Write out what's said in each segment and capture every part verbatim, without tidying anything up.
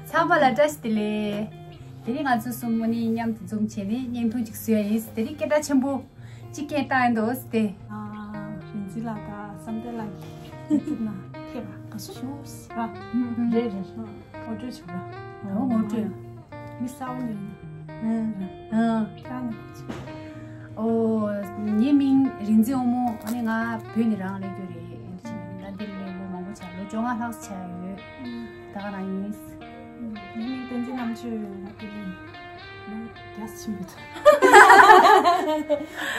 ཚང་མ་ལ་བཀྲ་ཤིས་བདེ་ལེགས། དེ་རིང་ང་ཚོ་གསུམ་དངོས་གནས་མཉམ་དུ་འཛོམས་བྱས་ནས་བརྙན་ཐུང་ཅིག་བཟོས་ཡིན། དེ་རིང་སྐད་གྲགས་ཆེན་པོ་གཅིག་སྐད་བཏང་ཡིན་འདུག་སྟེ། ཨ། རིན་འཛིན་ལགས་དང་བསམ་གཏན་ལགས་ཀྱིས་ཐུག་ན་ཐེབས་པ་དགའ་བསུ་ཞུ་ར། རེད་རེད། ངོ་སྤྲོད་བྱུང་ར། ཨོ་ངོ་སྤྲོད། མི་གསར་པ་ནས་ཡིན། ཨ། ཁྱེད་རང་ནས་གོ་ཆོད། ཨོ། ངའི་མིང་རིན་འཛིན་དབང་མོ། ཨ་ནི་ང་བོད་ནས་རང་སླེབས་རྒྱུ་རེད། ཨ་ནི་ང་འདིར་སླེབས་ལོ་མང་པོ་ཆགས། ལོ་བཅོ་ལྔ་ལྷག་ཆགས་ཡོད། ད་ག་རང་ཡིན། ངའི་མིང་བསྟན་འཛིན་རྣམ་དཔྱོད། ང་འདིར་སླེབས་ལོ་བརྒྱ་ཕྱིན་པ་ཚོ།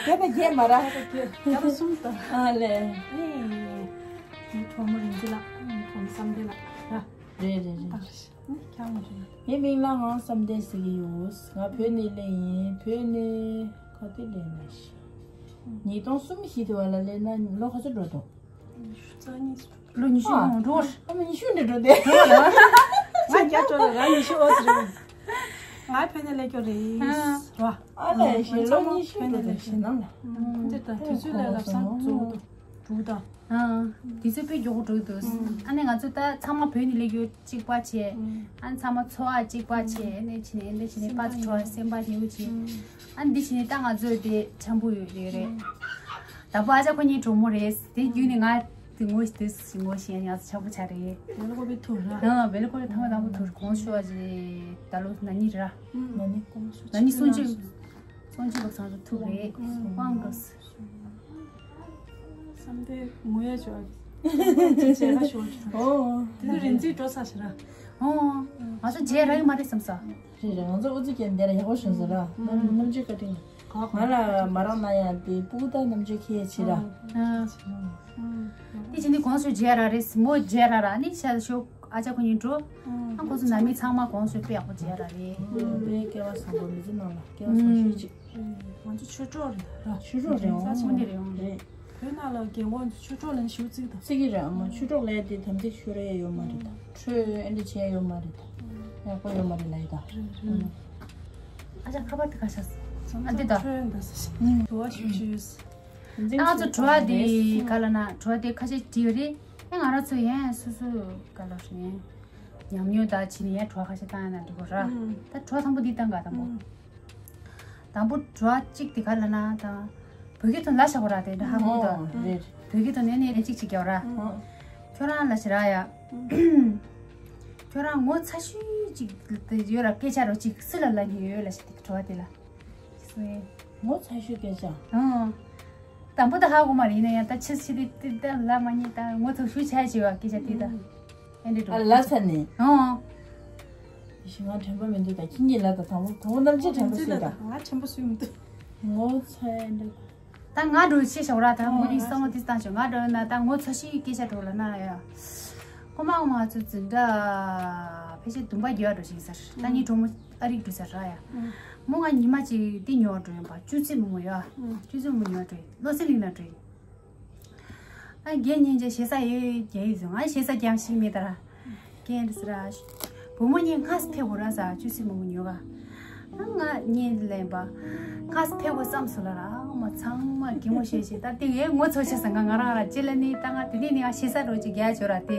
བརྒྱ་དང་བརྒྱད་མ་ར། བརྒྱ་དང་གསུམ་དང་། ཨ་ལས། ཨེ། ངའི་གྲོགས་མོ་རིན་འཛིན་ལགས། ངའི་གྲོགས་མོ་བསམ་གཏན་ལགས་ར། རེད་རེད་རེད། ཨ་རེད། ནི་ཁྱང་མ་རེད། ངའི་མིང་ལ་ངའི་བསམ་གཏན་ཟེར་གྱི་ཡོད། ང་བོད་ནས་སླེབས་ཡིན། བོད་ནས་ག་དུས་སླེབས་ན་ཤི། ཉིས་སྟོང་གསུམ་བཞི་དེ་བ་ལ་སླེབས་ན་ལོ་ག་ཚོད་འགྲོ་འདུག་ཉི་ཤུ་རྩ་གཉིས་སོང་། ལོ་ཉི་ཤུ། ཨ། འགྲོ་བར། ཨ་མ་ཉི་ཤུ་འདྲ་འགྲོ་དེ། འགྲོ་བར། ང་བརྒྱ་འགྲོ་ལ་རང་ཉི་ཤུ་འོ་ཟེར། ང་བོད་ནས་སླེབས་རྒྱུ་རེད། ཨ། ར། ཨ་ལས་ཞེ་ལོ་ཉི་ཤུ་འགྲོ་དེ་ཞེ་ནང་ལ། འདི་ལྟ་དུས་ཚོད་ལ་ལབ་སང་གཙོ་བོ་དང་དྲུག་དང་། ཨ། དུས་ཚོད་དཔེ་མགྱོགས་པོ་འགྲོ་གི་འདུག་ཨ་ནི་ང་ཚོ་ད་ཚང་མ་བོད་ནས་སླེབས་རྒྱུ་གཅིག་པ་བྱས། ཨ་ནི་ཚང་མ་འཚོ་བ་གཅིག་པ་བྱས། ཨ་ནི་ཕྱིན་ནས་ཨ་ནི་ཕྱིན་ནས་པ་ཚོ་སེམས་པ་ཉེ་བོ་བྱས། ཨ་ནི་འདི་ཕྱིན་ནས་ད་ང་ཚོ་དེ་འཆམ་པོ་ཡོད་རེད་རེད། དང་པོ་ཨ་ཅག་ཁོ་གཉིས་གྲོགས་མོ་རེད། དེ་བརྒྱུད་ནས་ང་དེ་ངོ་ཤེས་དེ་ངོ་ཤེས་ཡང་ཡང་འཆམ་པོ་ཆགས་རེད། བེ་ལ་ཀོ་པི་ཐུར་ར། ཨ། བེ་ལ་ཀོ་པི་ཐུར་མ་དང་པོ་ཐུར་གོང་ཤོ་ཨ་ཅེ་ད་ལོ་ན་ནི་ར། ན་ནི། ན་ནི་སུན་ཅི། སོང་ཅི་བག་ཚང་དུ་ཐུག་རེད། དབང་འགྲོ། བསམ་གཏན་ངོ་ཡ་ཅོ། ཅེ་ར་ཤོ་ཅོ། ཨོ། དེ་ཚོ་རིན་འཛིན་འགྲོ་ས་ཞེ་ར། ཨོ། ང་ཚོ་རྗེས་ར་ཡི་མ་རེད་བསམ་ས། རེད་རེད། ང་ཚོ་ཨུ་ཚུགས་རྒྱབ་འདི་ར་ཡག་པོ་བྱུང་ཟེར་ར། ནམ་ནམ་རྒྱུན་བཀའ་དྲིན། ང་ལ་མ་རག་ན་ཡང་དེ་སྤུ་གུ་དང་རྣམ་དཔྱོད་ཁྱེད་ཆེ་ར། ཨ། དེ་བྱས་ནས་གོང་ཞུ་རྗེས་ར་རེད། མོ་རྗེས་ར་ར་ནི་ཤ་ཤོ། ཨ་ཅག་ཁོ་གཉིས་འགྲོ། ཨ། ཁོ་ཚོ་ནང་མི་ཚང་མ་གོང་ཞུ་དཔེ་ཡག་པོ་བྱས་ར་རེད། དཔེ་སྐལ་བ་བཟང་པོ་མི་ཚེ་ནང་ལ་སྐལ་བ་བཟང་ཤོས་ཅིག་ང་ཚོ་ཆོས་གྲོགས་རེད་ར། ཆོས་གྲོགས་རེད། ཨོ་ས་ཆ་འདི་རེད། ཨོ་རེད། བོད་ནང་ལ་རྒན་གོག་ཚོ་ཆོས་གྲོགས་ལ་ཞུ་རྩིས་དང་། རྩིས་ཀྱི་རེད། ཨ་མ་ཆོས་གྲོགས་ལས་དེ་དམ་ཚིག་ཤོར་ཡས་ཡོད་མ་རེད་ད། ཁྲོས་ཨེ་འདྲ་བྱས་ཡོད་མ་རེད་ད། ཡག་པོ་ཡོད་མ་རེད་ལབ་ཡི་ད། རེད་རེད། ཨ་ཅག་ཁ་པར་དེ་ག་ཤག་ཨ་འདི་ད། ཁྲོས་འདི་ས་ཞིག་དུ་བ་ཞུ་ཞུས། ད་ང་ཚོ་དྲི་བ་དེ་ག་ལ་ན་དྲི་བ་དེ་ཁ་ཤས་དྲིས་ཡོད་རེད། ཨེ་ང་རང་ཚོ་ཡན་སོ་སོ་ག་ལ་ཞུ་ཡན། ཉམས་མྱོང་དང་ཕྱི་ནས་ཡང་དྲི་བ་ཁ་ཤས་བཏང་ཡ་ན་འགྲིག་གོ་ར། ད་དྲི་བ་དང་པོ་འདི་བཏང་ག་དང་པོ། དང་པོ་དྲི་བ་གཅིག་དེ་ག་ལ་ན་དང་། བོད་སྐད་དུ་ལ་བཞག་གོ་ར་དེ་འདྲ་ཧ་གོ་དང་། རེད། བོད་སྐད་དུ་ནས་ནས་གཅིག་གཅིག་རྒྱག་ར། ཁྱོད་རང་ལ་ཞེ་ར་ཡ། ཁྱོད་རང་ངོ་ཚ་ཤོས་གཅིག་ཡོད་ར་སྐད་ཆ་རོ་གཅིག་སུ་ལ་ལབ་ཉེན་ཡོད་ལ་ཞེ་དྲི་བ་དེ་ལ། ངོ་ཚ་ཤོས་སྐད་ཆ། ཨང་། དང་པོ་ད་ཧ་གོ་མ་རེད། ཡིན་ན་ཡང་ད་ཕྱི་ཕྱི་དེ་དེ་ད་ལ་མ་ཉེས་ད་ངོ་ཚ་ཤོས་ཆ་ཆེ་བ་སྐད་ཆ་དེ་ད། ཨེ་འདྲ་འགྲོ། ཨ་ལ་ས་ནས། ཨང་། ཞི་ང་དྲན་པ་མི་འདུག་ད་ཁྱི་ཉིད་ལ་ད་དང་པོ་དང་པོ་རྣམ་འབྱེད་དྲན་པ་སུས་ད། ང་དྲན་པ་སུས་མི་འདུག་ངོ་ཚ་ཡ་འདྲ། ད་ང་འགྲོ་ཤེས་ཤོག་ར་ད་ངོ་ནི་བསམ་བློ་དེ་བཏང་ཤོག་ང་འགྲོ་ན་ད་ངོ་ཚ་ཤོས་སྐད་ཆ་འགྲོ་ལ་ན་ཡ། ཁོ་མ་ང་ཚོ་འཛིན་གྲྭ་ཕལ་ཆེར་བདུན་པ་བརྒྱད་པ་འགྲོ་ཤེས་ས་རེད། ད་ངའི་གྲོགས་མོ། ཨ་རིག་འགྲོ་ས་ར་ཡ། མོ་ང་ཉི་མ་གཅིག་འདི་ཉོ་འགྲོ་ཡིན་པ། ཅུ་ཙི་མོ་མོ་ཡ། ཅུ་ཙི་མོ་ཉོ་འགྲོ་ཡིན། བློ་སེང་གླིང་ན་འགྲོ་ཡིན། ཨ་རྒན་ཉིན་བྱེད་ས་ཡོད་རྒྱ་ཡིག་ཟེར། ང་བྱེད་ས་རྒྱ་ཞིག་མེད་ད་ར། རྒན་རེད་ཟེར་ར། བུ་མོ་གཉིས་ངྷ་ས་ཕེབས་དགོས་ར་ཟེར་ཅུ་ཙི་མོ་མོ་ཉོ་ག་ཨ་ང་གཉིས་ལེན་པ། ངྷ་ས་ཕེབས་དགོས་བསམ་སོང་ལ་ར། ཨ་མ་ཚང་མ་གད་མོ་བཤད་བཤད་ད་དེ་ངའི་ངོ་ཚ་ཤེས་ས་ང་ང་རང་ར་ཅི་ལ་ནི་ད་ང་དེ་ནས་ནི་ང་བྱེད་ས་འགྲོ་ཅིག་རྒྱ་བྱོས་ར་དེ།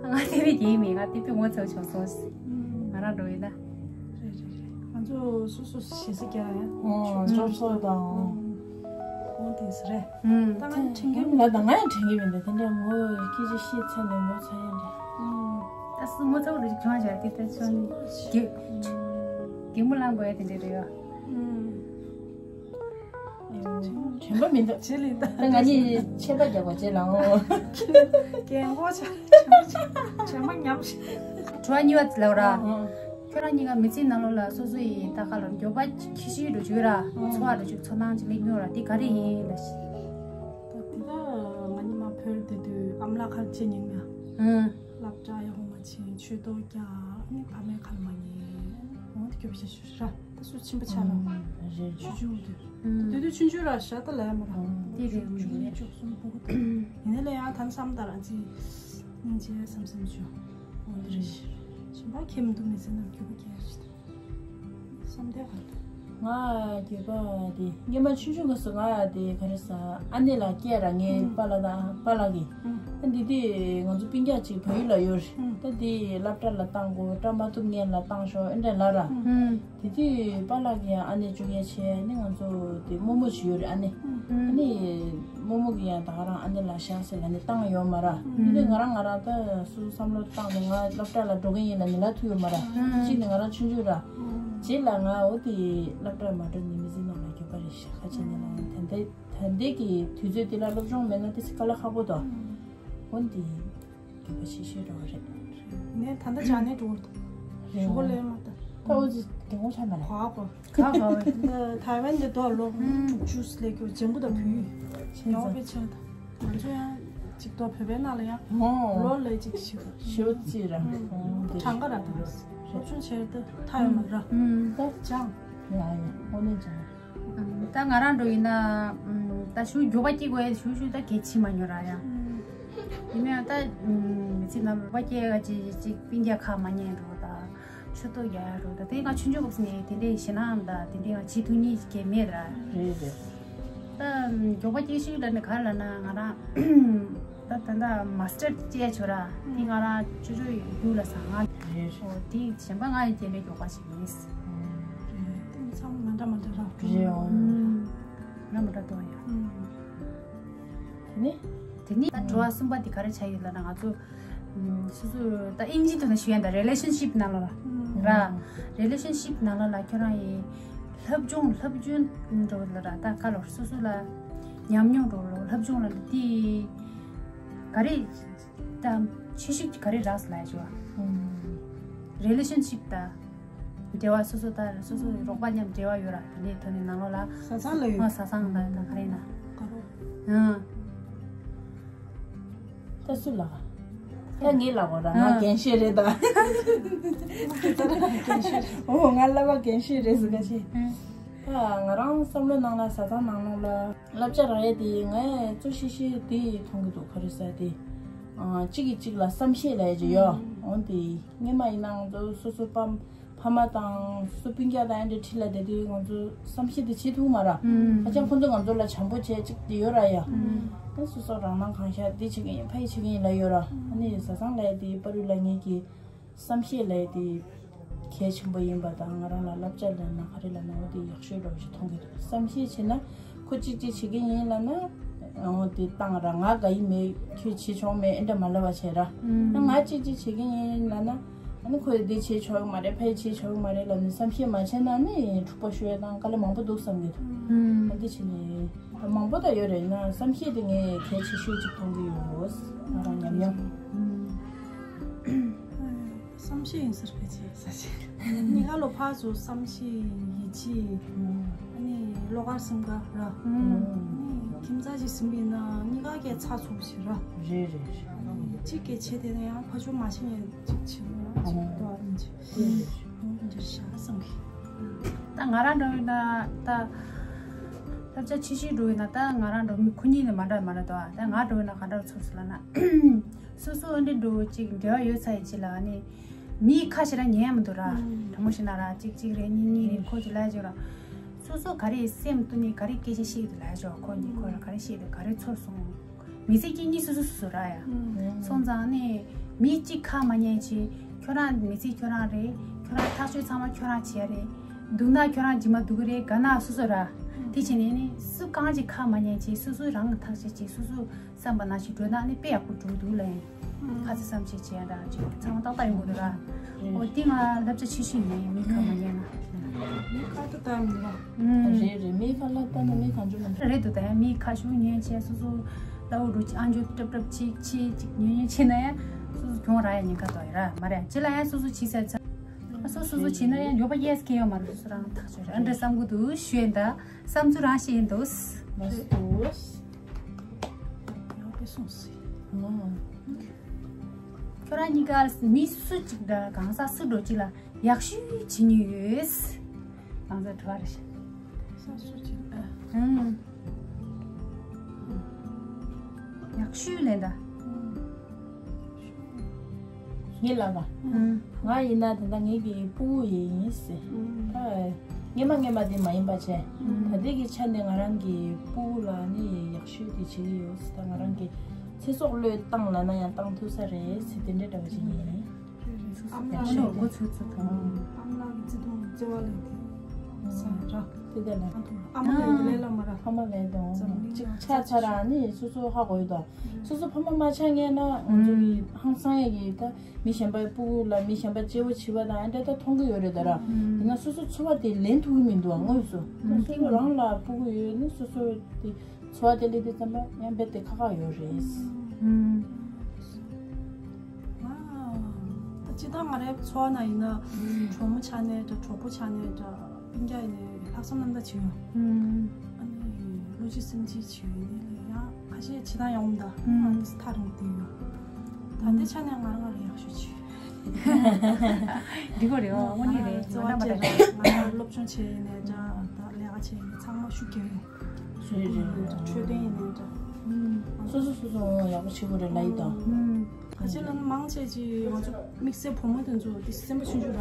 ང་དེ་བས་རྒྱལ་མེད། ང་དེ་བས་ངོ་ཚ་ཆོག་སོང་། ང་རང་འགྲོ་ཡིན་ན། རེད་རེད་རེད། ང་ཚོ་སོ་སོ་ཞེ་ས་རྒྱག་ཡ། ཨོ་སློབ་གསོ་དང་། ཨོ་དེ་ས་རེད། ད་ང་དྲན་གི་མི་ལ་ད་ང་ཡང་དྲན་གི་མི་འདུག་དེ་འདྲ་ངོ་སྐད་ཆ་བཤད་ཚར་ནས་ངོ་ཚ་ཡ་འདྲ། ད་སུ་ངོ་ཚ་བོ་རེ་ཅིག་གྱོང་བྱ་དེ་ལྟར་ཆོག་ནི། གད་གད་མོ་ལངས་དགོས་ཡ་དེ་འདྲ་རེད་ཡ། དྲན་པ་མི་འདུག་ཇེ་ལེགས་ད། ད་ང་གཉིས་ཆད་པ་རྒྱག་པ་བྱེད་ལ་འོང་། རྒན་གོག་ཆགས། བྱེ་མ་ཉམས་ཤིག་དྲི་བ་གཉིས་པ་ལབ་ར། ཨང་། ཁྱོད་རང་གཉིས་ཀ་མི་ཚེའི་ནང་ལོགས་ལ་སོ་སོ་ཡི་ད་ག་ལ་མགྱོགས་པ་ཁྱི་ཤི་འགྲོ་བཅུག་ར། འཚོ་བ་འགྲོ་བཅུག་ཚོར་སྣང་ཅིག་སླེབས་མྱོང་ར་དེ་ག་རེ་ཡིན་ལ་ཤི། ད་དེ་ད་ང་གཉིས་མ་བོད་དེ་དུས་ཨ་མ་ལགས་ཁར་ཕྱིན་ཉིན་ང་། ཨང་། སློབ་གྲྭ་ཡག་པོ་མ་ཕྱིན་ཆོས་ཐོག་རྒྱག་ཨ་ནི་ཕ་མའི་ཁ་ལ་མ་ཉན། འོ་དེ་སྐྱོ་པོ་ཞེ་ཞུ་ར། ད་སུ་ཕྱིན་པ་ཆགས་ལ། རེད། ཆུ་ཆུ་དུ། དེ་དུས་ཆུང་ཆུང་ར་ཤ་ད་ལ་ཡ་མ་ར། དེ་རེད། ཆུང་ཆུང་ནས་བཅུ་གསུམ་ཕྲུ་གུ་དང་། ཡིན་ན་ལས་ཡང་ད་བསམ་ད་རང་ཅི་སྙིང་རྗེ་བསམ་བསམ་བྱུང་། འོ་དེ་རེད། གཞན་པ་ཁྱེད་མི་འདུག་མི་ཚེ་ནང་སྐྱོ་པོ་སྐྱེ་ཡ་ཞིག་ད། བསམ་དེ་ག་ད། ང་གྱོད་པ་དེ་སྔོན་མ་ཆུང་ཆུང་སྐབས་སུ་ང་དེ་ག་རེ་ཟ་ཨ་ནེ་ལགས་སྐྱེས་ར་ངའི་ཨུམ། པཱ་ལགས་དང་པཱ་ལགས་ཀྱིས། ཨུམ། ད་འདི་དེ་ང་ཚོ་སྤུན་ཀྱག་ཅིག་བལ་ཡུལ་ལ་ཡོད་རེད། ཨུམ། ད་འདི་སློབ་གྲྭ་ལ་བཏང་དགོས་སློབ་གྲྭ་མ་ཐུབ་སྔོན་ལ་བཏང་ཤོག་ཨེ་འདྲ་ལབ་ར། ཨུམ། དེ་དུས་པཱ་ལགས་ཀྱིས་ཡང་ཨ་ནེ་བཅུག་ཡས་བྱས་ནི་ང་ཚོ་དེ་རྨོ་མོ་ཞིག་ཡོད་རེད་ཨ་ནེ། ཨུམ། ཨ་ནི་རྨོ་མོ་གིས་ཡང་ད་ག་རང་ཨ་ནེ་ལ་བཞག་ཟེར་ལ་ནི་བཏང་ཡོད་མ་ར། ཨུམ། དེ་ནི་ང་རང་ང་རང་ད་སུ་བསམ་བློ་བཏང་ནས་ང་སློབ་གྲྭ་ལ་འགྲོ་གི་ཡིན་ལ་ནི་ལབ་ཐུབ་ཡོད་མ་ར། ཨུམ། གཅིག་ནི་ང་རང་ཆུང་ཆུང་ར། རྗེས་ལ་ང་འོ་དེ་སློབ་གྲྭ་མ་འགྲོ་ནི་མི་ཚེ་ནང་ལ་འགྱོད་པ་རེད་ཤག་ཁ་ཆེ་ནི་ལ་ད་ལྟའི་ད་ལྟའི་གི་དུས་ཚོད་དེ་ལ་སློབ་སྦྱོང་མེད་ན་དེ་སི་དཀའ་ལས་ཁག་པོ་དང་། འོ་འདི་འགྱོད་པ་ཆེ་ཤོས་འགྲོ་བ་རེད། ངས་ད་ལྟ་ཇ་ནས་འགྲོ་བར་འདུག་ཞུ་གོ་ལས་མ་ད། ད་འོ་ཙི་དེ་ངོ་ཆ་མ་ལ། ག་ག་བས། ད་ཐའེ་ཝན་དེ་དོ་ལོ་དྲུག་ཅུ་ལས་སྐྱོ་ལྗང་གུ་དང་བུ་ཡུ་ཡོ་པེ་ཆེན་ད། ང་ཚོ་ཡང་ཅིག་ཏོ་བོད་པའི་ནང་ལ་ཡང་ལོ་ལ་ཅིག་ཞིག་ཞོ་ཅི་ར་གྲངས་ཀ་ར་དང་སློབ་སྦྱོང་བྱས་ཏེ་ཐ་ཡོད་མ་ར་ད་ཅང་ཡ་ཡ་ཨོ་ནེ་ཅང་། ད་ང་རང་འགྲོ་ཡིན་ན་ད་ཞུ་མགྱོགས་པ་སྐྱེ་དགོས་ཞུ་ཞུ་ད་གལ་ཆེ་མ་ཉོ་ར་ཡ། ཡིན་ན་ད་མི་ཚེ་ནང་ལོག་པ་སྐྱེ་ག་ཅིག་ཅིག་སྤུན་ཀྱག་ཁ་མ་ཉན་འགྲོ་ད། ཆུ་ཏོ་རྒྱག་ཡ་རུ་ད་དེ་ང་ཆུང་ཆུང་སྐབས་ནས་དེ་འདྲའི་ཞེད་སྣང་དང་དེ་འདྲའི་ང་བྱེད་ཐུབ་མཁན་ཞིག་གས་མེད་ར། རེད་རེད། ད་མགྱོགས་པ་སྐྱེ་ཤུལ་ལ་ནི་ག་རེ་ལབ་ན་ང་རང་ད་ད་ལྟ་མ་སི་ཊར་བྱས་ཆོག་ར་དེ་ང་རང་ཆུང་ཆུང་ཡུལ་ལ་ཟ་ང་རེད། ཨོ་དེ་གཞན་པ་ང་ཡི་རྒྱན་པའི་མགྱོགས་པ་ཞིག་མིན། ཚང་མ་མ་འདྲ་མ་འདྲ་ར་རེད། ཨོ་ང་མ་འདྲ་ཏོ་ཡ། དེ་ནི། དེ་ནི་ད་དྲི་བ་གསུམ་པ་འདི་ག་རེ་ཆགས་ཡོད་ལབ་ན་ང་ཚོ། སོ་སོ་ད་ཨིན་ཇི་ཐོག་ནས་ཞུ་ཡ་ད་རི་ལེ་ཤན་ཤིབ་ནང་ལོགས་ལ་ར། རི་ལེ་ཤན་ཤིབ་ནང་ལོགས་ལ་ཁྱོད་རང་ཡི་སློབ་སྦྱོང་སློབ་སྦྱོང་འགྲོ་ལ་ར་ད་ག་ལོར་སོ་སོ་ལ་ཉམས་མྱོང་འགྲོ་ལོ་སློབ་སྦྱོང་ལ་དེ་ག་རེ་ད་ཆེ་ཤོས་ག་རེ་རག་སོང་ལ་ཞུ་བ། རི་ལེ་ཤན་ཤིབ་ད་འབྲེལ་བ་སོ་སོ་ད་སོ་སོ་རོགས་པ་མཉམ་འབྲེལ་བ་ཡོད་ར་དེ་འདྲའི་ཐོག་ནས་ནང་ལོགས་ལ་བཟའ་ཚང་ལ་ཡོད། ཨ་བཟའ་ཚང་ད་ད་ག་རེ་ན་ཨ། ད་སུ་ལ། ད་ངའི་ལ་གོ་ར་ང་ཨ། རྒན་ཤོས་རེད་ད། ཨོ་ང་བསླབ་པ་རྒན་ཤོས་རེད་ཟེར་ག་ཅི། ད་ང་རང་བསམ་བློ་ནང་ལ་བཟའ་ཚང་ནང་ལོགས་ལ་བསླབ་བྱ་རག་ཡས་དེ་ངས་གཙོ་ཤེས་ཤེས་དེ་མཐོང་གི་འདུག་ག་རེ་ཟེར་དེ། གཅིག་གིས་གཅིག་ལ་བསམ་ཤེས་ལབ་ཡས་ཅིག་ཡོད། འོན་ཏེ་སྔོན་མ་ཡིན་ནའང་ཚོ་སོ་སོ་ཕ་ཕ་མ་དང་སོ་སོ་སྤུན་ཀྱག་དང་ཨེ་འདྲ་ཁྲིད་ལ་དེ་དུས་ང་ཚོ་བསམ་ཤེས་དེ་བྱེད་ཐུབ་མ་ར། ཧ་ཅང་ཁོ་ཚོ་ང་ཚོ་ལ་བྱམས་པོ་བྱས་ཅིག་དེ་ཡོད་ར་ཡ། ད་སོ་སོ་རང་སྣང་གང་ཤར་འདི་བྱེད་ཀྱི་ཡིན་ཕ་ཡི་བྱེད་ཀྱི་ཡིན་ལ་ཡོད་ར། ཨ་ནི་བཟའ་ཚང་ལ་དེ་པ་རུ་ལ་ངེད་ཀྱི་བསམ་ཤེས་ལ་དེ་གལ་ཆེན་པོ་ཡིན་པ་དང་ང་རང་ལ་བསླབ་བྱ་ལ་ན་ག་རེ་ལ་ན་འོ་དེ་ཡག་ཤོས་འདྲ་བོ་ཞིག་མཐོང་གི་འདུག་བསམ་ཤེས་བྱས་ན་ཁོ་གཅིག་གཅིག་བྱེད་ཀྱི་ཡིན་ལ་ན་འོ་དེ་བཏང་ར་ང་དགའ་ཡི་མེད་ཁྱོད་བྱེད་ཆོག་མེད་ཨེ་འདྲ་མ་ལབ་པ་བྱས་ར། ཨ་ང་གཅིག་གཅིག་བྱེད་ཀྱི་ཡིན་ལ་ན། ཨ་ནི་ཁོས་འདི་བྱེད་ཆོག་གི་མ་རེད་ཕ་ཡི་བྱེད་ཆོག་གི་མ་རེད་ལབ་ནས་བསམ་ཤེས་མ་བྱས་ན་ནི་འཁྲུག་པ་ཤོར་ཡ་དང་དཀའ་ལས་མང་པོ་འདུག་བསམ་གྱི་འདུག་ཨ་འདི་བྱས་ནས་ད་མང་པོ་ད་ཡོད་རེད་ན་བསམ་ཤེས་དེ་ངས་གལ་ཆེ་ཤོས་ཅིག་མཐོང་གི་ཡོད། ང་རང་ཉམས་མྱོང་། བསམ་ཤེས་ཡིན་ཟེར་ཕལ་ཆེར་ས་ཆེ། གཉིས་ཀ་ལོ་ཕར་ཚུར་བསམ་ཤེས་ཡིད་ཆེས། ཨ་ནི་བློ་དཀར་སེམས་དཀར་ར། ཨ་ནི་ཁྱིམ་ཚང་ཅིག་ཟིན་པ་ཡིན་ན་གཉིས་ཀ་གི་ཚགས་ཚུད་པོ་ཞིག་ར། རེད་རེད་རེད། གཅིག་གིས་བྱས་དེ་ན་ཡང་ཕར་ཕྱོགས་མ་བྱས་ཡང་ཅིག་བྱེད་དགོས་ཡང་ཅིག་ཏོ་ཨ་རིང་ཅིག་འདིར་བཞག་བསམ་གི། ད་ང་རང་འགྲོ་ཡིན་ན་ད་བསླབ་བྱ་ཆེ་ཤོས་འགྲོ་ཡིན་ན་ད་ང་རང་འགྲོ་མི་ཁོ་གཉིས་ནི་མ་འདྲ་མ་འདྲ་འདུག་ད་ང་འགྲོ་ཡིན་ན་ག་འདྲ་ཚོར་སོང་ལབ་ན། སོ་སོ་འདི་འགྲོ་ཅིག་འབྲེལ་བ་ཡོད་ཚ་ཡི་ཅི་ལ་ནི་མིའི་ཁ་ཞེ་དྲག་ཉན་ཡ་མི་འདུག་ར། དྲང་མོ་བཤད་ན་ར་གཅིག་གཅིག་རེ་གཉིས་གཉིས་རེ་ཁོ་ཅིག་ལ་ཅིག་ར། སོ་སོ་ག་རེ་སེམས་གཏུག་ནས་ག་རེ་སྐད་ཆ་བཤད་ཀྱི་འདུག་ལབ་ཆོག་ཁོ་གཉིས་ཁོ་ལ་ག་རེ་བཤད་འདུག་ག་རེ་ཚོར་སོང་། མི་ཚེ་གཅིག་གཉིས་སོ་སོ་སོ་སོ་ར་ཡ། སོང་ཙང་ནས་མི་གཅིག་ཁ་མ་ཉན་ཆེ། ཁྱོད་རང་མི་ཚེ་ཁྱོད་རང་རེད། ཁྱོད་རང་ཐག་གཅོད་ཚང་མ་ཁྱོད་རང་བྱས་རེད། སྡུག་ན་ཁྱོད་རང་ཇི་མ་སྡུག་གི་རེད་ག་ན་སོ་སོ་ར། དེ་བྱས་ནས་ནི་སུ་གང་ཅིག་ཁ་མ་ཉན་ཆེ་སོ་སོ་རང་གི་ཐག་གཅོད་ཅིག་སོ་སོ་བསམ་པ་ནང་བཞིན་འགྲོ་ན་ནི་དཔེ་ཡག་པོ་འགྲོ་འདུག་ལ་ཡིན། ཁ་ཚ་བསམ་ཤེས་བྱས་ཡ་འདྲ་ཅིག་ཚང་མ་ཏག་ཏག་ཡོང་གི་འདུག་ར། འོ་དེ་ང་བསླབ་བྱ་ཆེ་ཤོས་ཡིན་མི་ཁ་མ་ཉན་ན། མི་ཁ་ཏུ་ལྟ་མི་རོ། རེད་རེད་མི་ཁ་ལ་ལྟ་ན་མི་གང་བྱུང་མ་རེད་འདུག་ད་ཡང་མི་ཁ་ཤུགས་ཉན་བྱས་སོ་སོ་ལ་འུ་འགྲོ་ཅིག་ཨང་ཅོ་ཏྲབ་ཏྲབ་ཅིག་ཅིག་ཅིག་ཉན་ཉན་བྱས་ན་ཡང་སོ་སོ་གྱོང་རག་ཡ་ཉེན་ཁ་དོ་ཡ་ར་མ་རེད་ཅི་ལ་ཡང་སོ་སོ་བྱས་ཚར་ཚར་སོ་སོ་སོ་བྱས་ན་ཡང་འགྱོད་པ་ཡས་སྐྱེ་ཡོད་མ་རེད་སོ་སོ་རང་ཐག་ཆོད་རེད་ཨ་འདྲ་བསམ་གི་འདུག་ཞུ་ཡིན་ད་བསམ་ཚུལ་རང་བཤད་ཡིན་འདུག་མ་སྟོས། ཡང་པེ་སོང་སི། ཁྱོད་རང་གཉིས་ཀ་མི་སུ་གཅིག་དང་གང་ཟག་སུ་འགྲོ་གཅིག་ལ་ཡག་ཤོས་བྱེད་མྱོང་ཡོད། གང་ཟག་དྲི་བ་རེ་ཞིག་ས་སུ་གཅིག་ཨ། ཨང་། ཡག་ཤོས་ལེན་ད། ངའི་ལག་ཨང་། ང་ཡིན་ན་དེ་འདྲ་ངེད་ཀྱི་སྤུ་གུ་ཡིན་ཟེར། ད་ སྔོན་མ་སྔོན་མ་དེ་མ་ཡིན་པ་བྱས། ད་ལྟའི་གི་ཆ་ནས་ང་རང་གི་སྤུ་གུ་ལ་ནི་ཡག་ཤོས་དེ་བྱེད་ཀྱི་ཡོད། ད་ང་རང་གི་ཚེ་སྲོག་བློས་བཏང་ལབ་ན་ཡང་བཏང་ཐུབ་ས་རེད་ཟེར་དེ་འདྲའི་འདྲ་བ་ཅིག་ཡིན། ཨ་མ་ལགས་ནས་འགོ་ཚུགས་ཚུགས་དང་། ཨ་མ་ལགས་ཀྱི་བརྩེ་དུང་བརྩེ་བ་ལས་དེ་ས་ར། དེ་ལས་ཨ་མ་ལགས་ཀྱི་ལས་ལ་མ་ར། ཨ་མ་ལགས་དང་འཛམ་གླིང་ཅིག་ལ་ཆ་ཚ་ར་ནི་སོ་སོ་ཧ་གོ་ཡོད་དོ། སོ་སོ་ཕ་མ་མ་ཆགས་ངེས་ན་ང་ཚོ་གི་ཧང་སང་ཡ་གི་ད་མི་གཞན་པའི་སྤུ་གུ་ལ་མི་གཞན་པ་གཅེས་པོ་བྱེད་པ་དང་ཨ་འདྲ་ད་མཐོང་གི་ཡོད་རེད་ད་ར། ཡིན་ན་སོ་སོ་འཚོ་བ་དེ་ལེན་ཐུབ་ཀྱི་མི་འདུག་ཨ། དངོས་སུ་ད་སོ་སོ་རང་ལ་སྤུ་གུ་ཡོད་ནི་སོ་སོ་དེ་འཚོ་བ་དེ་ལས་དེ་ཙམ་པ་ཡང་རྦད་དེ་ཁག་ཁག་ཡོད་རེད། ཨུམ། ད་སྤྱིར་བཏང་ང་རའི་འཚོ་བ་ནང་ཡིན་ན་གྲོགས་མོ་ཆགས་ནས་འདྲ་གྲོགས་པོ་ཆགས་ནས་འདྲ་སྤུན་ཀྱག་ཡིན་ནའི་ལྷག་བསམ་རྣམ་དག་བྱེད་ཡོད། ཨུམ། ཨ་ནི་བློ་གཅིག་སེམས་གཅིག་བྱེད་ཡོད་ནི་ལ་ཡང་ཁ་ཤས་བྱེད་སྟངས་ཡག་པོ་མི་འདུག་ཨུམ། ཨ་ནི་ཐག་རིང་པོ་བསྡད་ཡོད། ད་ལྟའི་ཆ་ནས་ང་རང་ང་རང་ཡག་ཤོས་བྱེད་ཡོད། འགྲིག་གི་རེད་བ། དངོས་གནས་རེད། ང་རང་བརྩེ་བ་བཅས་ར་ང་རང་སློབ་སྦྱོང་བྱས་ཡིན་ནའི་འདྲ་ད་ལས་ཀ་བྱས་ཡིན་ནའི་ཚང་མ་ཤུགས་རྒྱག་ཡོད། འཕྲོད་བསྟེན་ཡིན་ནའི་འདྲ། སོ་སོ་སོ་སོ་ཡག་པོ་བྱེད་དགོས་རེད་ལབ་ཡིན་ད། ཨུམ། ཁ་ཆེ་ལ་མང་ཆེ་ཅིག་ང་ཚོ་དམིགས་བསལ་བུ་མོ་དེ་ཚོ་དེ་སེམས་པ་ཆུང་ཆུང་ར།